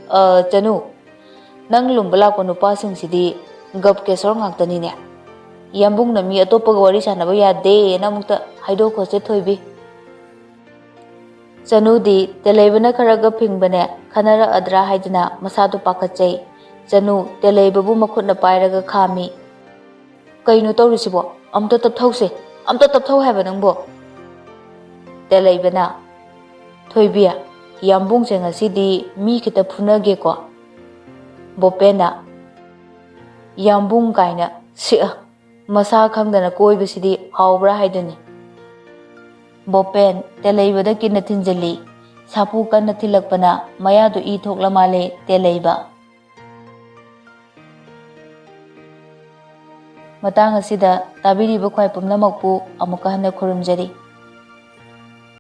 ꯑ, ꯆꯅꯨ, ꯅꯪ ꯂꯨꯝꯕ ꯂꯥꯛꯄ ꯅꯨꯄꯥꯁꯤꯡꯁꯤꯗꯤ ꯒꯞ ꯀꯦꯁꯣꯔ ꯉꯥꯛꯇꯅꯤꯅꯦ꯫ ꯌꯥꯝꯕꯨꯡꯅ ꯃꯤ ꯑꯇꯣꯞꯄꯒ ꯋꯥꯔꯤ ꯁꯥꯟꯅꯕ ꯌꯥꯗꯦꯅ ꯑꯃꯨꯛꯇ ꯍꯥꯏꯗꯣꯛꯈꯣꯁꯦ ꯊꯣꯏꯕꯤ"꯫ ꯆꯅꯨꯗꯤ ꯇꯦꯂꯩꯕꯅ ꯈꯔꯒ ꯐꯤꯡꯕꯅꯦ ꯈꯟꯅꯔꯛꯑꯗ꯭ꯔꯥ ꯍꯥꯏꯗꯨꯅ ꯃꯁꯥꯗꯣ ꯄꯥꯈꯠꯆꯩ꯫ ꯆꯅꯨ ꯇꯦꯂꯩꯕꯕꯨ ꯃꯈꯨꯠꯅ ꯄꯥꯏꯔꯒ ꯈꯥꯝꯃꯤ꯫ "ꯀꯩꯅꯣ ꯇꯧꯔꯤꯁꯤꯕꯣ? ꯑꯝꯇ ꯇꯞꯊꯧꯁꯦ, ꯑꯝꯇ ꯇꯞꯊꯧ ꯍꯥꯏꯕ ꯅꯪꯕꯣ"꯫ ꯇꯦꯂꯩꯕꯅ, "ꯊꯣꯏꯕꯤ, ꯌꯥꯝꯕꯨꯡꯁꯦ ꯉꯁꯤꯗꯤ ꯃꯤ ꯈꯤꯇ ꯐꯨꯅꯒꯦꯀꯣ"꯫ ꯕꯣꯄꯦꯟꯅ, "ꯌꯥꯝꯕꯨꯡ ꯀꯥꯏꯅ, ꯁꯤꯑ, ꯃꯁꯥ ꯈꯪꯗꯅ ꯀꯣꯏꯕꯁꯤꯗꯤ ꯍꯥꯎꯕ꯭ꯔꯥ ꯍꯥꯏꯗꯨꯅꯤ"꯫ ꯕꯣꯄꯦꯟ ꯇꯦꯂꯩꯕꯗ ꯀꯤꯟꯅ ꯊꯤꯟꯖꯤꯜꯂꯤ꯫ ꯁꯥꯐꯨ ꯀꯟꯅ ꯊꯤꯜꯂꯛꯄꯅ ꯃꯌꯥꯗꯨ ꯏ ꯊꯣꯛꯂ ꯃꯥꯜꯂꯦ ꯇꯦꯂꯩꯕ꯫ ꯃꯇꯥꯡ ꯑꯁꯤꯗ ꯇꯥꯕꯤꯔꯤꯕ ꯈ꯭ꯋꯥꯏ ꯄꯨꯝꯅꯃꯛꯄꯨ ꯑꯃꯨꯛꯀ ꯍꯟꯅ ꯈꯨꯔꯨꯝꯖꯔꯤ꯫